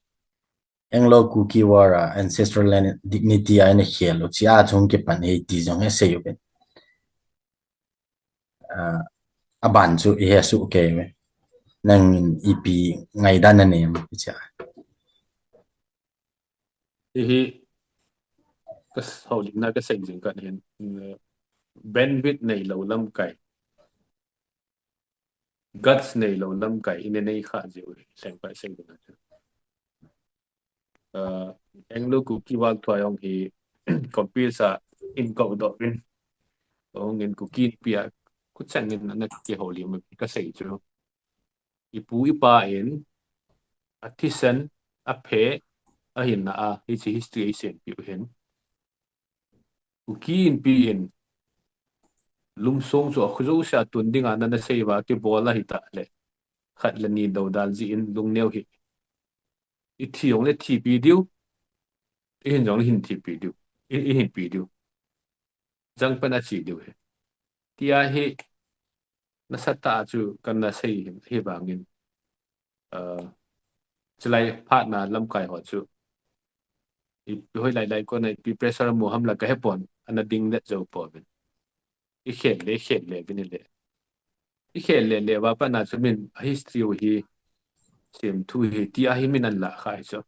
Anglo Kuki War a ancestral land dignity a i na khel u, chia chung kipan hi ti jong hi asei uvin. Ah, aban chu i he suh kei uve. Nangin ipi ngaidan na nei em chia. Hihi, ka s-, houlimna ka sei jing khat hin, mm, bandwidth neilou lamkai, guts neilou lamkai, i na nei kha jiu hi, lengpa i sei ding a chu. Ah, Anglo Kuki War thua jong hi, compare sa in kau doh in. Hung in Kuki Inpi a, kuchang in ana kihoulim ka sei chu. I pu i pa in, a thisan, a phe, a hinna a, hiche history i sempeh u hin. Kuki Inpi in, lum song chu a khu jouse a tun ding a na na sei uva, kibol ahi ta le. Khat le ni dodal jin lungneo hi. I thi jong le thipi diu, i hin jong le hin thipi diu, i, i hinpi diu. Jangpet a che diu hi. Tia hi, nasatah a chu kana sei hi, hivangin. Ah, chulai phat na lamkai ho chu. I, i hoilai lai kona ipi pressure mu ham la ka hepon, ana ding det jou pouvin. I khel le, i khel le, vin le. I khel le, le va pa na chu min a history u hi, sem thu hi, ti a hi min an la kha hi chu.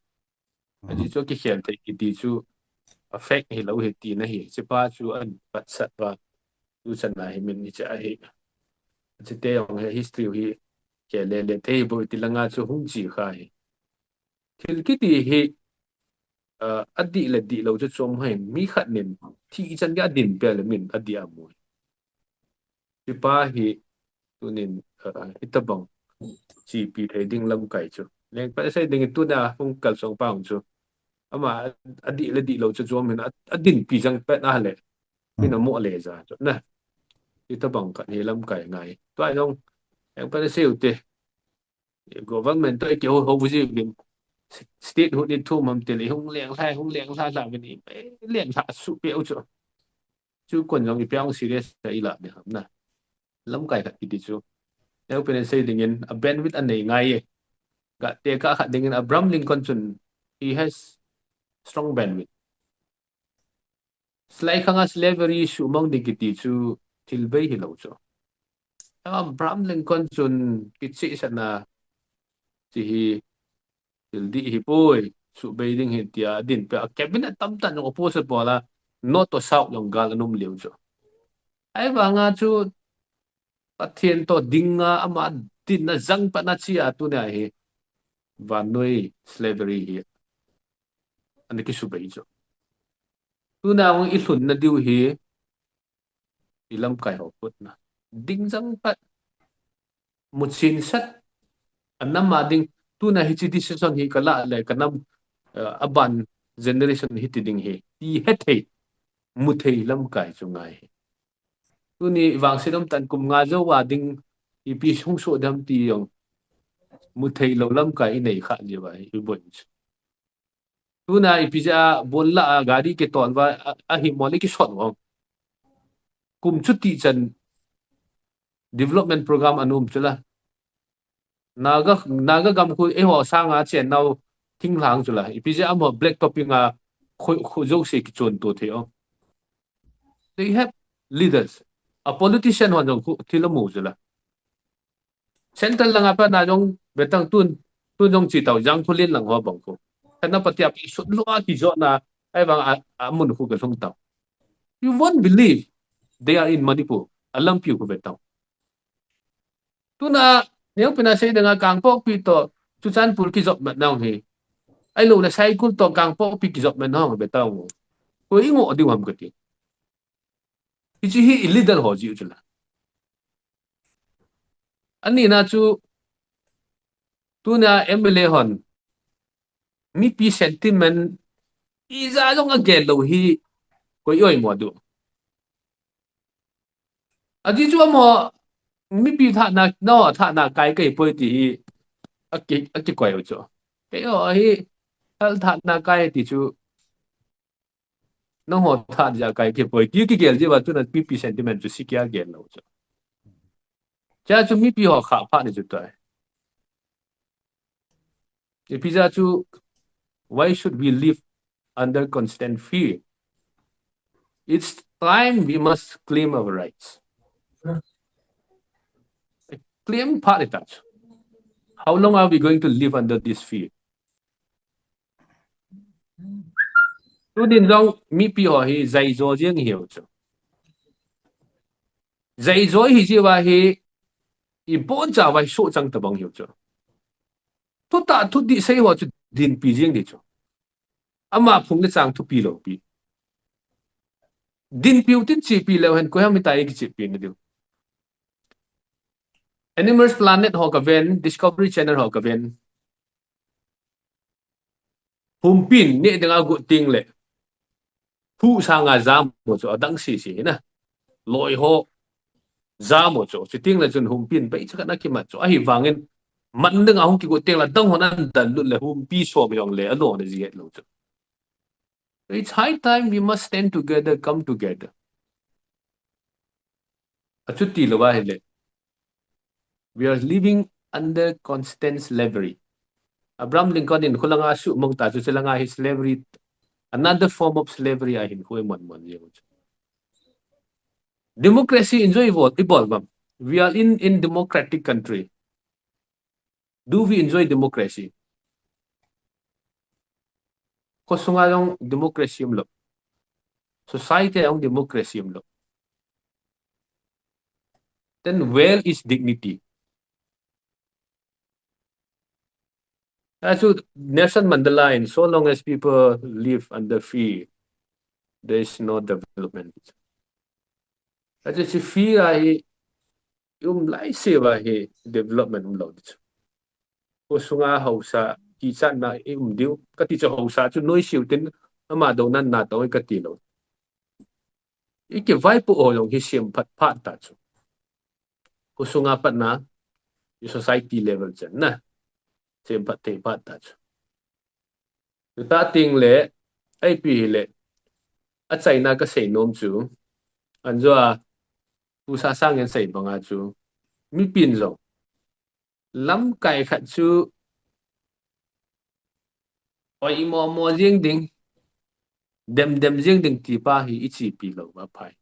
Ajeh chu kikhel thei kiti chu a fact hilou hi tina hi. Hiche pa chu an patsat uva. Tu chan a hi min hiche a hi. Hiche te jong hi history u hi khel le le thei bou ti langa chu hung che kha hi. Thil kiti hi, ah, adih le dihlou chu chom hen. Mi khat nin thi chan gei a din peh le min adih a mu. Hipa hi tunin, ah, hitabang chepi thei ding lamkai chu. Lengpa i sei ding tuna hung kalsong pa hung chu. Ama adih le dihlou chu chom hen a, adinpi jangpet a le. Min amo le ja chu na. Hitabang khat hi lamkai ngai. Tua jong, lengpa i sei u te. Government toh i kihou hou ji uvin. Statehood in thum ham ti le hung leng lha, hung leng lha lha uvin i, leng lha suh peh u chu. Chu kon jong ipi a hung serious a i la ding ham na. Lamkai khat kiti chu. Lengpa i sei dingin a bandwidth a nei ngai e. Ga tekah khat dingin Abraham Lincoln chun he has strong bandwidth. Chulai khang a slavery sumang ding kiti chu thil bei hilou chu. Abraham Lincoln chun kichehsahna chu hi thil dih hi poi, subei ding hi tia adin peh a cabinet tamtah jong oppose bol a, north to south jong gal ana um lheh u chu. Ahivanga chu Pathen toh dinga ama dinna jangpet na che a tunia hi vannoi slavery hi ana kisubei chu. Tuna hung i lhunna diu hi i lamkai ho khut na. Ding jangpet. Muchinsat. A nam a ding. Tuna hiche decision hi ka la le ka nam, eh, aban generation hiti ding hi. Ti hethei. Muthei lamkai chu ngai hi. Tuni vangset um tan kum nga jou a ding ipi hung soh dem ti jong. Muthei lou lamkai i nei kha ji uva hi i bon chu. Tuna ipi jeh a bol la a gari kitol uva a, ahi mo le kisot uva. Kum chuti chan development program ana um chu la. Naga, Naga gam khu eiho sanga chennau thinglhang chu la. Ipi jeh a mo black topping a khu, khu jouse kichon to thei o. They have leaders. A politician hon jong khu thil amu chu la. Central langa pat na jong vetang tun, tun jong che tau Jangkholen lang ho bang khu. Kana patia pi sut lua kijotna, ahivang a, amun khu kalhung tau. You won't believe they are in Manipur. Alampi khu vetang. Tuna, neo pina sei danga Kangpokpi toh, Churachandpur kijop mat nau hi. Ahilou le Saikul toh Kangpokpi kijop man hong be tao. Koi ingoh diu ham kati. Hiche hi illegal ho jiu chu la. Ani na chu tuna M L A hon mipi sentiment ija jong agel lou hi koi oimo diu. Aji chu amo mipi thana, no, thana kai kai poi ti hi aki, akikoi u chu. Kei o hi thal thana kai ti chu. Nangho thana kai kai poi ti kigel jiu va tuna mipi sentiment chu si kia gel lou chu. Cha chu mipi ho kha pha ni chu tai. Ipi ja chu, why should we live under constant fear? It's time we must claim our rights. Claim pha ni ta chu. How long are we going to live under this fear? Tunin jong mipi ho hi jaijo jeng hiu chu. Jaijo hi jiu va hi ibon cha vai so chang tabang hiu chu. Thutah thudih sei ho chu dinpi jeng di chu. Ama phung le chang thupi lou pi. Dinpi u tin chepi leu hen koi ham hitia kichepi na diu. Animals Planet ho kaven, Discovery Channel ho kaven. Humpin neh dinga got teng le. Hu sanga jamo chu adang sisi hina. Loi ho jamo chu. Chuting le chun humpin bei chakhat na kimat chu. Ahivangin man dinga hung kigot teng le dang hon an dan lut le humpi som jong le alona ji het lou chu. It's high time we must stand together, come together. Achuti lou va hile. We are living under constant slavery. Abraham Lincoln in khulanga su mong ta chu chulanga hi slavery, another form of slavery ahin khui mon mon jeng chu. Democracy enjoy ibol, ibol bam. We are in, in democratic country. Do we enjoy democracy? Khosunga jong democracy umlou. Society jong democracy umlou. Then where is dignity? As to Nelson Mandela, in so long as people live under fear, there is no development. As to fear ahi, um lai se va hi development umlou di chu. Khosunga hausa kichatna i um diu. Kati chu hausa chu noi siu tin ama dou nan na tong kati lou. I kivaipoh ho jong hi semphat phat ta chu. Khosunga patna i society level chan na semphat thei phat ta chu. Tuta ting le, ipi hile, achaina kasei nom chu, anjo a, Pu Sasang in sei banga chu, mipin jong, lamkai khat chu, oi imo mo jeng ding, dem dem jeng ding ti pa hi ichepi lou va phai.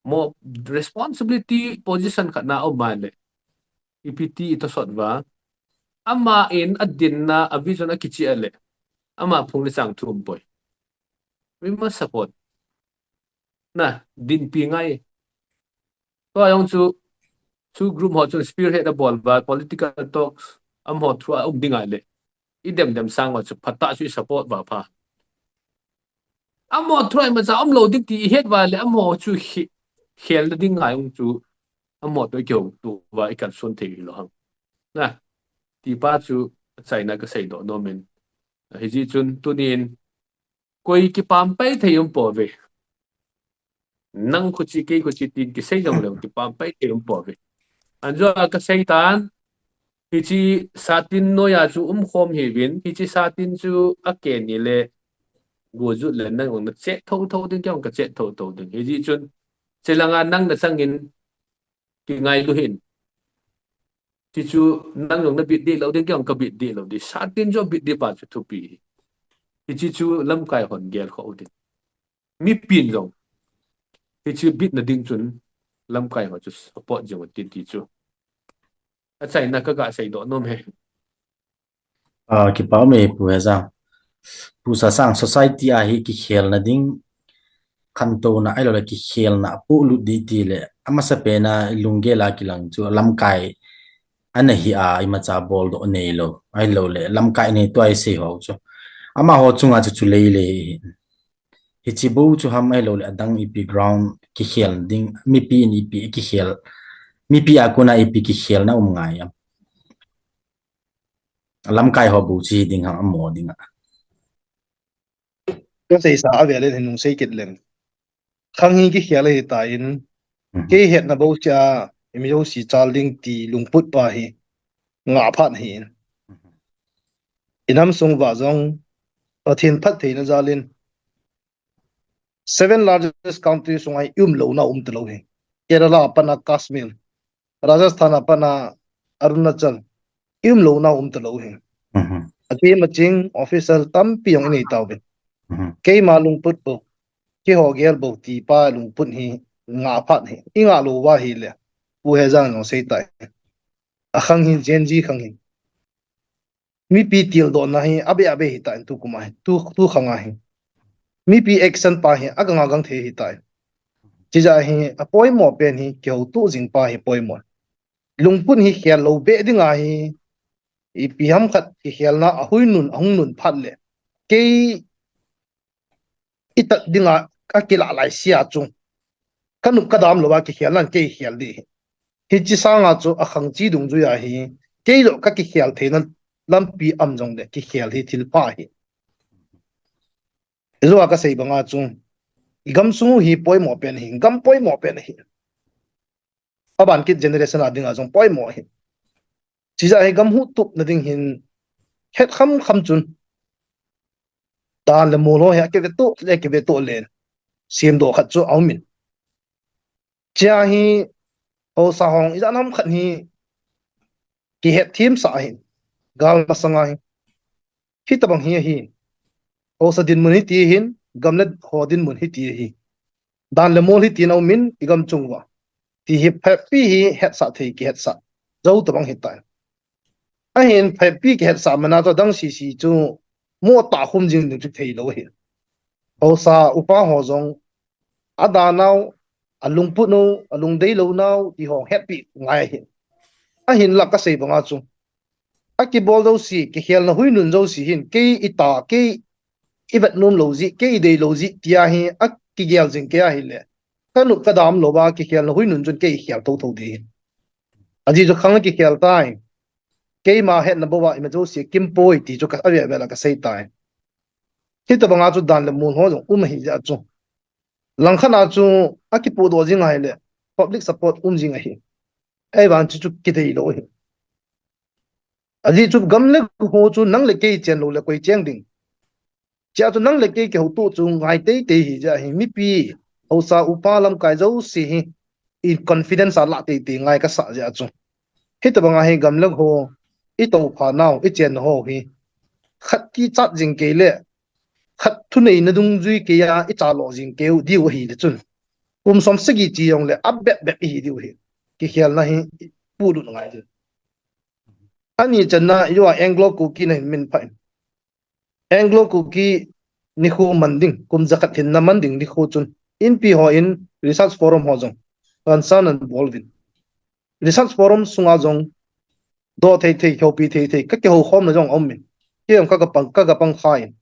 Mo responsibility position khat na um ma le, ipi ti itosot va, ama in adinna, a vision akichih le, ama phung le chang thum poi. We must support. Na, dinpi ngai. Tua jong chu, chu group ho chun spearhead abol va, political talks, amaho through a um ding ngai le. I dem dem sang ho chu phatah chu i support va pha. Amaho through a imacha umlou ding ti i het va le, amaho chu khi, khel na ding ngai ung chu, amaho toh i kihouto va i kalson thei hilou ham. Na, ti pa chu achaina kasei doh nom in. Hijeh chun tunin, koi kipampai thei um pouve. Nang khuchi kei khuchi tin kisei jong leu kipampai thei um pouve. Anjo a kasei tan, hiche satin noiya chu umkhom hiuvin, hiche satin chu akeni le, go jut le nang jong na chet thotho ding, kei jong ka chet thotho ding. Hijeh chun, chelanga nang na changin, kingailu hih in. Tichu nang jong na bit dih lou ding, kei jong ka bit dih lou ding. Satin jong bit dih pa chu thupi. Hiche chu lamkai hon gel khoh u ding. Mipin jong. Hiche bitna ding chun lamkai ho chu support jing u tin ti chu. Achaina kaga sei doh nom e. Ah, kipa um e Pu Hejang. Pu Sasang, society a hi kikhelna ding, khantouna ahilou le kikhelna apolut ding ti le, amasapen a i lunggel a kilang chu lamkai ana hi a, imacha boldoh neilou, ahilouleh lamkai nei tua isei ho chu, amaho chunga chu chu lei lei hi. Hichi bou chu ham ahilouleh adang ipi ground kikhel ding, mipi in ipi kikhel, mipi a kona ipi kikhelna um ngai am? Lamkai ho bou chu hi ding ham, amo ding a? Kaseisa avel in hin nung sei kit leng. Khang hi kikhel ahitan, kei hetna bou chu a, imi jouse chal ding ti lungput pa hi ngah phat ahi. Inam sung uva jong Pathen phattheina jal in seven largest country sunga i umlouna um talou hi. Kerala a pat a Kashmir, Rajasthan a pat a Arunachal, i umlouna um talou hi. Ache maching official tampi jong inei tauvin. Keima lungput bou, keiho gel bou ti pa lungput hi ngah phat hi. I ngah lou uva ahile, Pu Hejang jong sei tai, akhang hi, Gen Z khang hi, mipi tildohna hi abe abe ahitan, tukum a hi, tu, tu khang a hi mipi action pa hi agang agang thei ahitan. Chijeh a hi apoimo pen hi kihoutoh jing pa hi poimo. Lungput hi khel lou beh ding ahi. Ipi ham khat kikhelna ahuinun, ahung nun phat le, kei itat dinga akilah laise a chu, kanop kadam louva kikhelna in kei khel ding hi. Hichi sanga chu akhang chi dungjui a hi, kei joh kakikhel theina lampi um jongle kikhel hi thil pha hi. Ijou a kasei banga chu, i gamsung u hi poimo pen hi, gam poimo pen hi. Aban kit generation a dinga jong poimo hi. Chijeh a hi gam huhtupna ding hin het kham kham chun, dan le mol ho hi akive toh le, akive toh le, semdoh khat chu aumin. Chea hi, haosa hon ijat ham khat hi kihet themsah ahin, gal masanga hi. Hitobang hi ahi. Haosa dinmun hiti ahin, gam le ho dinmun hiti ahi. Dan le mol hitin aumin i gamsung uva, ti hi phatpi hi hetsah thei kihetsah jou tobang hitai. Ahin phatpi kihetsah mana chu adang sese chu mo tah khum jing ding chu theilou ahi. Haosa upa ho jong adanau, alungput nau, alungdei lou nau ti ho hetpi ngai ahi. Ahinla kasei banga chu, akibol jouse, kikhelna huinun jouse hin, kei ita, kei ivet nom lou jeh, kei idei lou jeh tia hi akigel jing kei ahile, kanop kadam louva kikhelna huinun chun kei khel thotho ding hi. Ajeh chu khang a kikhel tai. Keima hetna bouva ima jouse kimpoi ti chu ka, avel vel a kasei tai. Hitobanga chu dan le mol ho jong um ahi jeh a chu, langkhat a chu akipohdoh jing ahile, public support um jing ahi. Ahivang chu chu kideilou ahi. Ajeh chu gam le go chu nang le kei chen loule koi cheng ding? Chea chu nang le kei kihoutoh chu ngai teitei ahi jeh a hi mipi, haosa upa lamkai jouse hi in confidence a lah teitei ngai kasah jeh a chu, hitobanga hi gam le go, itoupha nau, ichen ho hi khat kichat jing keile, khat thuneina dungjui keiya ichalo jing keu diu ahile chun, kum som sagi che jongle abep bep ihi diu ahi. Kikhelna hi ipuilut ngai diu. Ani channa, ijou a Anglo Kuki na hin min phah in, Anglo Kuki nikho man ding, kum jakhat hinna man ding nikho chun, inpi hon research forum ho jong concern anabol uvin, research forum sunga jong doh thei thei, kihoupi thei thei, kakihoukhomna jong aumin, kei jong kaga pang, kaga pang khan,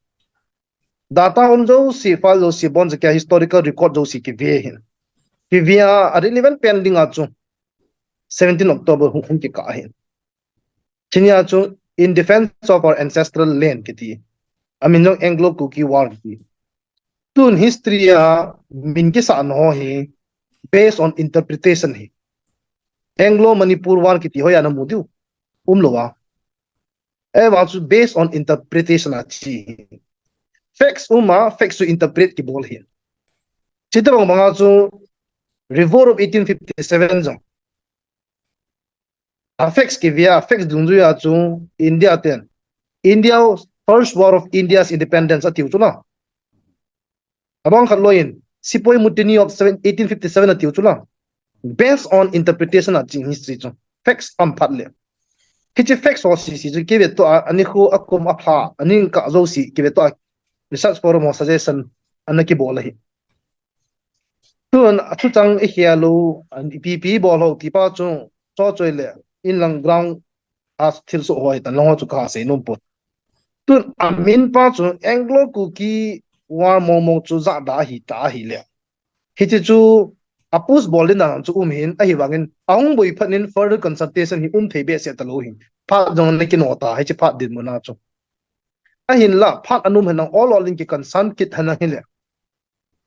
data um jouse, file jouse, bon jeh a historical record jouse kive ahin. Kive a, a relevant pen dinga chu seventeen October hung, hung kikah ahin. Chunia chu In Defence of Our Ancestral Land kiti, amin jong Anglo Kuki War kiti. Tun history a min kisahna ho hi based on interpretation ahi. Anglo Manipur War kiti hoiya namu diu, umlou a. Ahivang chu based on interpretation a che. Facts um a, facts chu interpret kibol ahi. Chutobang banga chu Revolt of eighteen fifty-seven jong, a facts kive a, facts dungjuia chu India ten, India, First War of India's Independence atiu chu la, abang khat loiyin Sepoy Mutiny of seven, eighteen fifty-seven atiu chu la, based on interpretation a ching history chu, facts um phat le. Hiche facts ho sese chu kive toh a, anikho, akum, apha, aningkah jouse kive toh a, research forum ho suggestion ana kibol ahi. Tun athuchang ikhel u, ipi ipi ibol u ti pa chu, chochoi le, in lang ground a thil soh ho hitan lang ho chu kasei nom pon. Tun amin pa chu Anglo Kuki War mong mong chu jada ahi ta ahile. Hiche chu a push bol ding dan chu um hin, ahivangin ahung boi phat in further consultation hi um thei behseh talou hin. Phat jong ana kino ta, hiche phat dinmun a chu. Ahinla, phat anom hin nang ol ol in ki consult kit hin nang hile.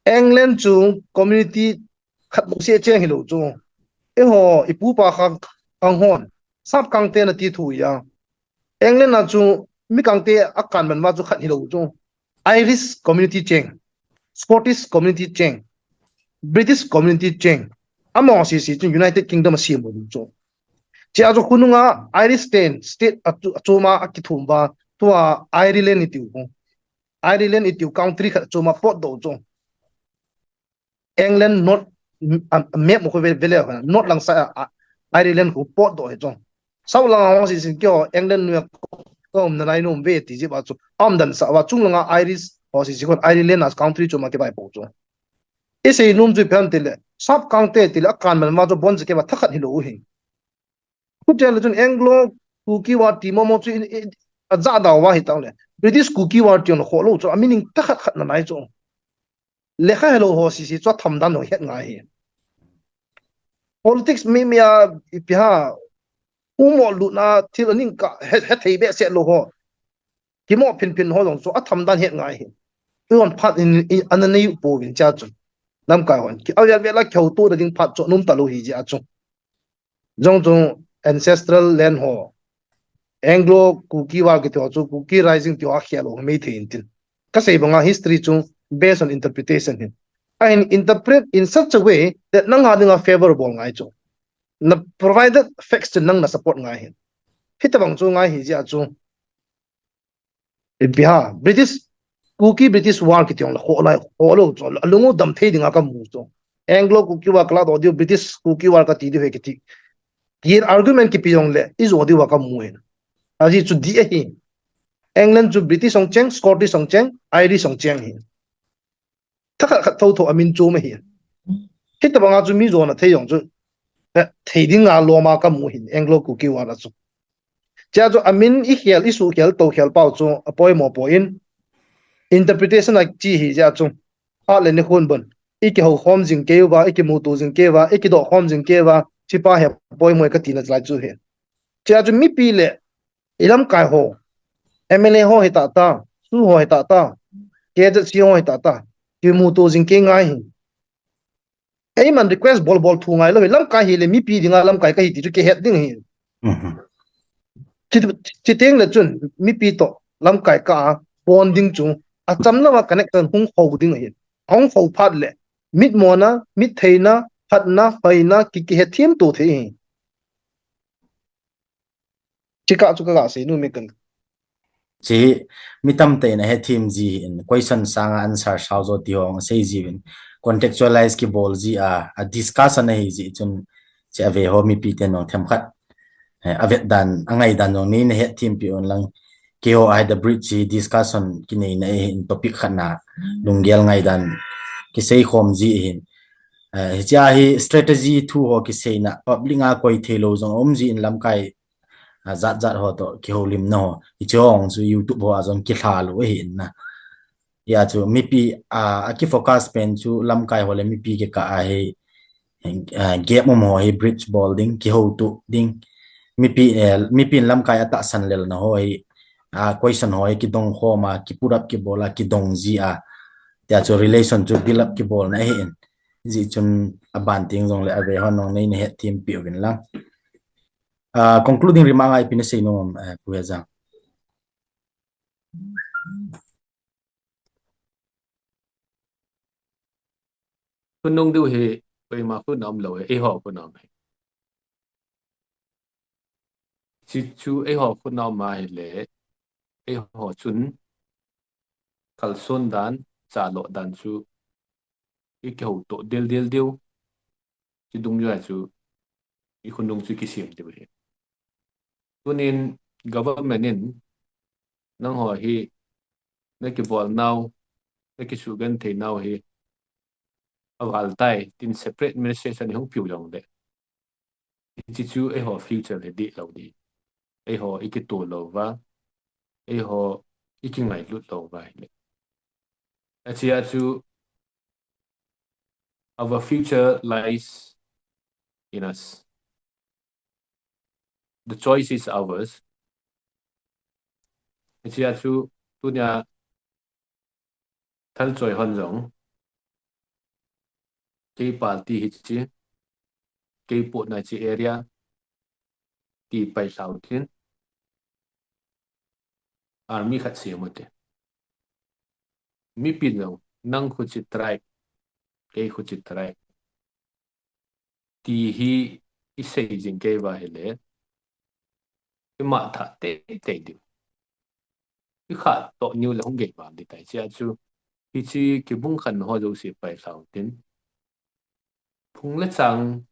England chu community khat bou seh cheng hilou chu. Eiho, ipu ipa khang, khang hon. Sap Kangte nati thu a. England a chu mi Kangte akan man uva chu khat hilou chu. Irish community cheng, Scottish community cheng, British community cheng. Amaho sese chu United Kingdom asem u chu. Chea chu khonunga Irish ten state a chu, achoma akithum uva, tua Ireland itiu. Ireland itiu country khat achoma potdoh chu. England North, a, a map khu ve, ve le, North lang side a, a, Ireland khu potdoh hi chu. South lang ho sese keiho England noiya kaum nalai nom ve ti jeh uva chu. Aumdan sah uva chung langa Irish ho sese khun Ireland a country choma kivai pou chu. Isei nom chu ipi ham tile, Sap Kangte tile, akan man uva chu bon jeh kei uva thakhat hilou u hi. Khutia le chun Anglo Kuki War ti mong mong chu in, in, ajada uva hitan le. British Kuki War ti jong le khoh lou chu, a meaning thakhat khat nalai chu. Lekha helou ho sese chu atham dan ho het ngai hi. Politics mi mi a ipi ham, umo lutna thil aning kah, he, hethei behseh lou ho. Kimo phin phin ho jong chu atham dan het ngai hi. Eiho phat in, in, ana nei u pouvin chea chun. Lamkai hon. Ki, avel vel a kihoutoh ding phat chu anom talou hi jeh a chu. Jong chu ancestral land ho. Anglo Kuki War kiti ho chu Kuki Rising ti ho akhel u mei thei intin. Kasei banga history chu based on interpretation hin. Ahin interpret in such a way that nang a dinga favorable ngai chu. Na provided facts chun nang na support ngai hin. Hitabang chu ngai hi jeh a chu. Ipi ham, British, Kuki British War kiti jong le khoh lai, khoh lou chu, alung u dam thei dinga kamu chu. Anglo Kuki War kaladoh diu, British Kuki War kati diu ahi kiti. Ki argument kipe jong le, ijo diu a kamu hin. Ajeh chu dih ahi. England chu British hung cheng, Scottish hung cheng, Irish hung cheng hi. Thakhat khat thotho amin chom ahi. Hitabanga chu mi jona thei jong chu, eh, thei dinga lom a kamu hin Anglo Kuki War a chu. Chea chu amin ikhel, isuhkhel, tokhel pau chu apoimo poi in. Interpretation a chi hi jeh a chu. Phat le nikhon bon. Ikihou khom jing kei uva, ikimuto jing kei uva, ikidoh khom jing kei uva, hichepa hi apoimo e katina lai chu hi. Chea chu mipi le ilamkai ho, M L A ho hi tah tah, SoO ho hi tah tah, K Z C ho hi tah tah, kimuto jing kei ngai hi. Eiman request bol bol thu ngai lou hi, lamkai hile mipi dinga lamkai kahi ti chu kihet ding hi. Mhm. Chi, chiteng le chun mipi toh lamkai kah a bonding chu achamlouva connection hung hou ding ahi. Ahung hou phat le mitmona, mitheina, phatna, hoina, ki, kihethem to thei hi. Chikah chu kaga sei nom e kan. Chi, mi tamtah in ahethem ji in, question sanga answer sao jo ti ho asei jiuvin, contextualize kibol ji a, a discussion ahi jeh chun, chi ave ho mipi ten jong themkhat, eh, avet dan, angai dan jong neina hethem peh un lang, keiho a hi the bridge hi discussion kineina ahin topic khat na, lunggel ngai dan, kisei khom ji ahin. Eh, hichea hi strategy thu ho kiseina, public a koi thei lou jong um ji in lamkai, ah, jat jat ho toh kihoulimna ho. Hiche ho jong chu YouTube ho a jong kilha lou ahi in na. Hia chu mipi, ah, a kifocus pen chu lamkai ho le mipi kikah a hi, ah, gap um ho hi bridge bol ding, kihouto ding. Mipi, eh, mipi in lamkai atahsan lelna ho hi, ah, question ho hi kidong khom a, ki put up kibol a, kidong ji a. Tia chu relation chu build up kibolna ahi in. Hijeh chun aban teng jong le ave hon jong neina hethem peh uvin lang. Ah, concluding remark a ipi nasei nom, eh, Pu Hejang. Khonung diu hi, koima khut a umlou hi, eiho khut a um hi. Chi chu eiho khut a um ahile, eiho chun kalson dan, chaloh dan chu, ikihouto del del diu. Chi dungjuia chu, ikhonung chu kisem diu hi. Tunin government in nangho hi nakibolnau, nakisugentheinau hi aval tai, tin separate administration ihung piu jongle. Hichi chu eiho future hi dih lou ding. Eiho i kitoh lou va, eiho i kingailut lou va hile. Achia chu our future lies in us. The choice is ours. Hichia chu tunia thalchoi hon jong kei party hichi, kei potna chi area ti pailhau tin army khat sem ute. Mipin jong nang khuchi tribe, kei khuchi tribe ti hi i sei jing kei va hile, i matha teitei diu. I kha toh niu le hung gei val ding tai chia chu. Hichi kibung khen ho jouse pailhau tin. Phung le chang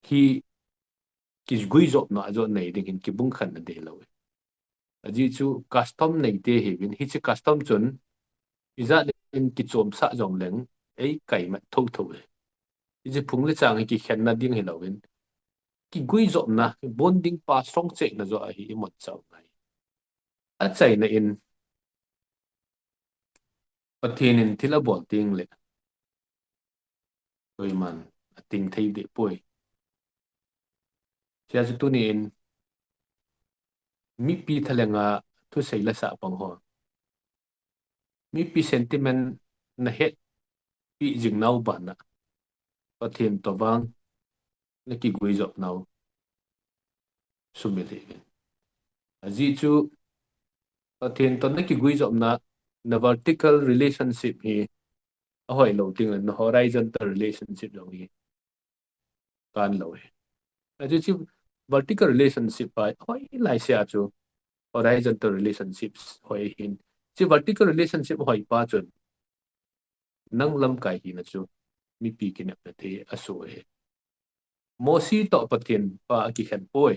hi kiguijopna ajo nei ding hin kibung khen na dei lou. Ajeh chu custom neite hiuvin, hichi custom chun ijat in kichomsah jongleng ei kaimat thotho e. Hichi phung le chang hi kikhenna ding hilouvin, kiguijopna, bonding pa songchehna jo ahi i monchau ngai. Achaina in Pathen in thil abol teng le koiman ating thei deh poi. Chia chu tuni in mipi thalenga thusei la sah pang ho, mipi sentiment na hetpi jing nau bana Pathen toh vang na kiguijop nau sumil hih in. Ajeh chu Pathen toh na kiguijopna, na vertical relationship hi ahoi lou teng le na horizontal relationship jong hi kan lou hi. Ajeh chu vertical relationship pa hoi lai sea chu horizontal relationships hoi hin. Chu vertical relationship hoi pa chun nang lamkai hina chu mipi kinepna thei aso hi. Mosi toh Pathen pa akikhen poi.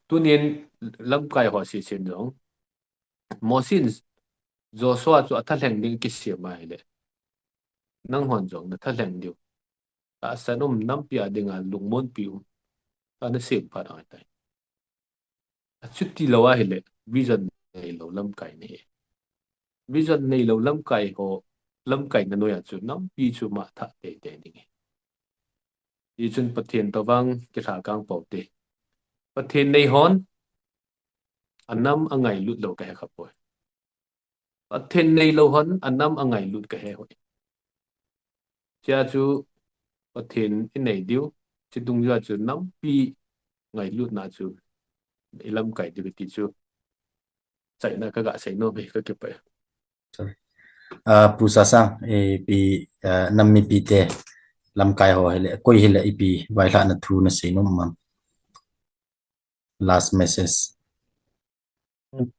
Tunin lamkai ho sesen jong Mosi in Joshua chu athalheng ding kisem ahile, nanghon jong nathalheng diu, tahsan um, nampi a dinga lungmonpi um ana sem phat ahitai. Achuti lou ahile vision neilou lamkai nahi. Vision neilou lamkai ho, lamkai na noiya chu nampi chu matha teitei ding ahi. Hichun Pathen toh vang kilhakang pou te. Pathen neihon anam angailut lou kahe khapoi. Pathen neilou hon anam angailut kahe hoi. Chia chu Pathen inei diu, chi dungjua chu nampi ngailutna chu ilamkai diu ti chu chaina kaga seinom e, kakipah e. Ah, Pu Sasang, ipi, ah, nam mipite lamkai ho hile, koi hile ipi vailhahna thu naseinom um am? Last message.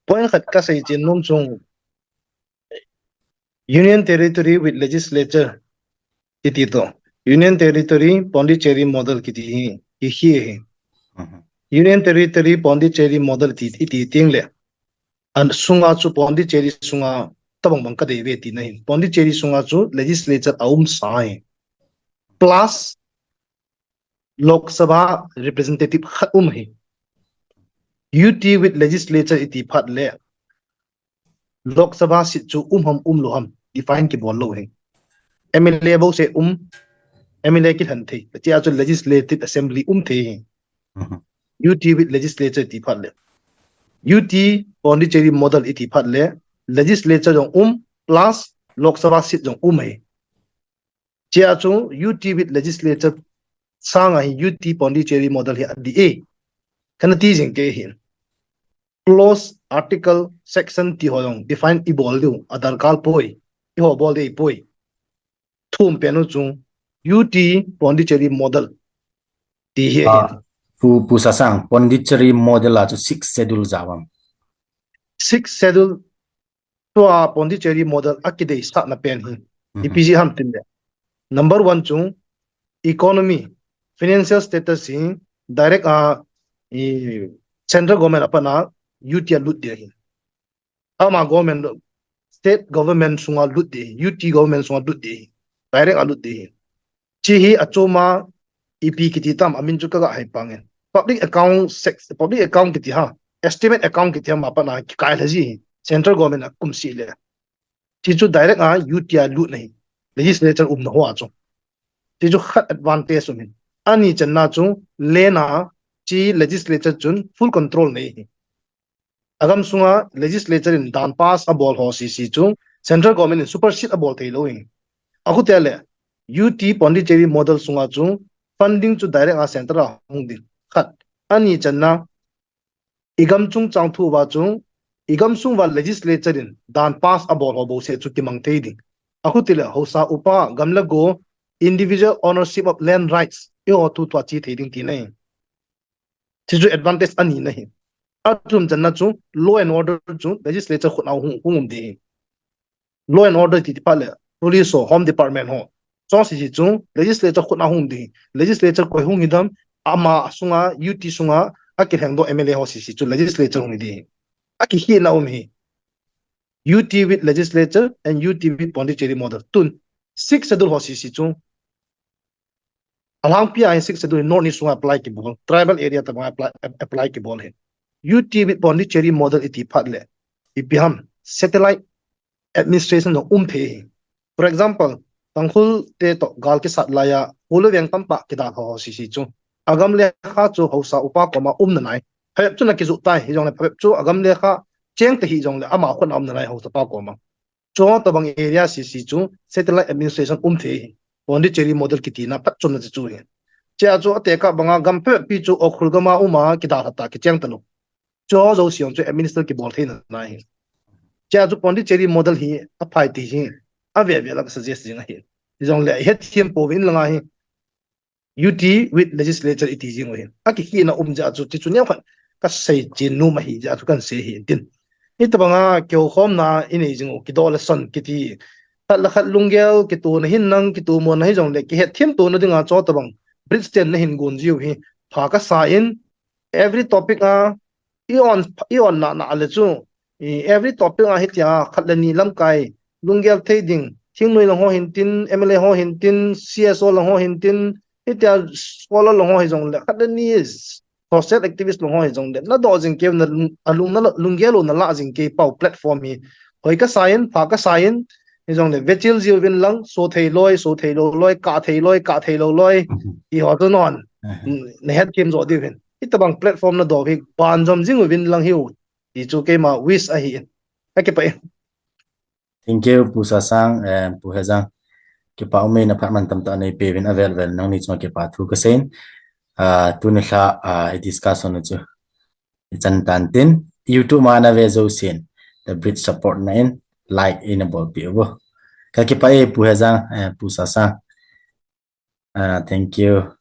Point khat kasei chen nom chung, Union Territory with Legislature iti toh, Union Territory Pondicherry Model kiti hi, hi, hi, hi. Union Territory Pondicherry Model iti, iti teng le, asunga chu Pondicherry sunga tabang bang kadei ve tina hi. Pondicherry sunga chu legislature aumsa hi. Plus Lok Sabha representative khat um hi. U T with legislature iti phat le Lok Sabha seat chu um ham umlou ham define kibol lou hi. M L A bouseh um, M L A kilhen thei. Chia chu Legislative Assembly um thei hi. U T with legislature iti phat le, U T Pondicherry Model iti phat le, legislature jong um plus Lok Sabha seat jong um hi. Chia chu U T with legislature sanga hi U T Pondicherry Model hi adih e. Kana ti jing kei hin. Clause, article, section ti ho jong define ibol diu adarkar poi. Eiho bol dei poi. Thum pen u chu U T Pondicherry Model ti hi ahi. Pu, Pu Sasang, Pondicherry Model a chu Sixth Schedule jao am? Sixth Schedule tua Pondicherry Model akideisahna pen hi ipi jeh ham tin le, number one chu economy, financial status hi direct a, i, central government a pat a U T a lut ding ahi. Ama government, state government sunga lut ding ahi, U T government sunga lut ding ahi. Direct a lut ding ahi. Chi hi achoma ipi kiti tam amin chu kaga hai pangin. Public account sec-, public account kiti ha, estimate account kiti ha ma pana kikai lha ji hi. Central government a kum si le. Chi chu direct a U T a lut na hi. Legislature umna hoa chu. Chi chu khat advantage um hin. Ani channa chu lena chi legislature chun full control nei hi. Agam sunga legislature in dan pass abol ho sisi chu central government in supersede abol thei lou hin. Akhute le U T Pondicherry model sunga chu funding chu direct a central a hung ding. Khat. Ani channa igam chungchang thu va chu igam sung va legislature in dan pass abol ho bo se chu kimang thei ding. Akhute le hausa upa gam le go individual ownership of land rights i ho thu tua chi thei ding ti nei. Chi chu advantage ani na hi. Athum channa chu law and order chu legislature khut a hung, hung um di hi. Law and order ti ti phat le police ho, home department ho. Chong sisi chu legislature khut a hung di hi. Legislature koi hung hi dam ama sunga U T sunga akilheng do M L A ho sisi chu legislature hung di hi. Akikhina um hi. U T with legislature and U T with Pondicherry model. Tun six schedule ho sisi chu Alangpi a hi six schedule North East sunga apply kibol, tribal area tabang apply, apply kibol hi. U T with Pondicherry model iti phat le, ipi ham satellite administration jong um thei hi. For example, Tangkhul te to gal kisat laiya, hulu veng tampa kidal ho sisi chu. Agam le kha chu hausa upa koma um na nai. Phep chu na kizu tai, hi jong le phep chu agam le kha cheng te hi jong le ama khun um na nai hausa pa koma. Cho tabang area sisi chu satellite administration um thei hi. Pondicherry model kiti na phat chom na chu hi. Chia chu ate ka banga gam phe pi chu Ukhrul gama uma kidal hata kicheng talu. Cho jo siong chu administer kibol thei na na hi. Chia chu Pondicherry model hi aphai ti hi. Ave ve la suggest jing hi. Jong le het thiem po vin langa hi. U T with legislature iti jing u hin. Akikhina um ja chu ti chu neo khat kasei chin nu ma hi ja chu kan sei hi tin. Hitabanga keu khom na inei jing u kido le son kiti. Khat le khat lunggel kitu na hin nang kitu mo na hi jong le kihet thiem tu na dinga cho tabang. Bridge ten na hin gun jiu hi. Pha kasa in every topic a i on, i on na na le chu. I every topic a hitia khat le ni lamkai lunggel thei ding. Thingnoi lang ho hin tin, M L A ho hin tin, C S O lang ho hin tin, hitia scholar lang ho hi jong le, khat le ni social activist lang ho hi jong le, na do jing keu na alung na lunggel na la jing kei pau platform hi. Hoi kasa in, pha kasa in, hi jong le, vechil jiu vin lang, so thei loi, so thei lo loi, ka thei loi, ka thei lo loi, i ho tu non. Na het kim jo diu hin. Hitabang platform na do hi, ban jom jing u vin lang hi u. Ti chu keima wish ahi in. Akipah e. Thank you, Pu Sasang, eh, Pu Hejang. Kipa um e na phat man tamtah nei pe vin avel vel nangni chunga kipa thu kasei in. Ah, tuni lha, ah, i discussion chu i chan tan tin. YouTube ma na ve jo sin. The bridge support na in. Like in a bol pi bo. Kakipah e, Pu Hejang, eh, Pu Sasang. Ah, thank you.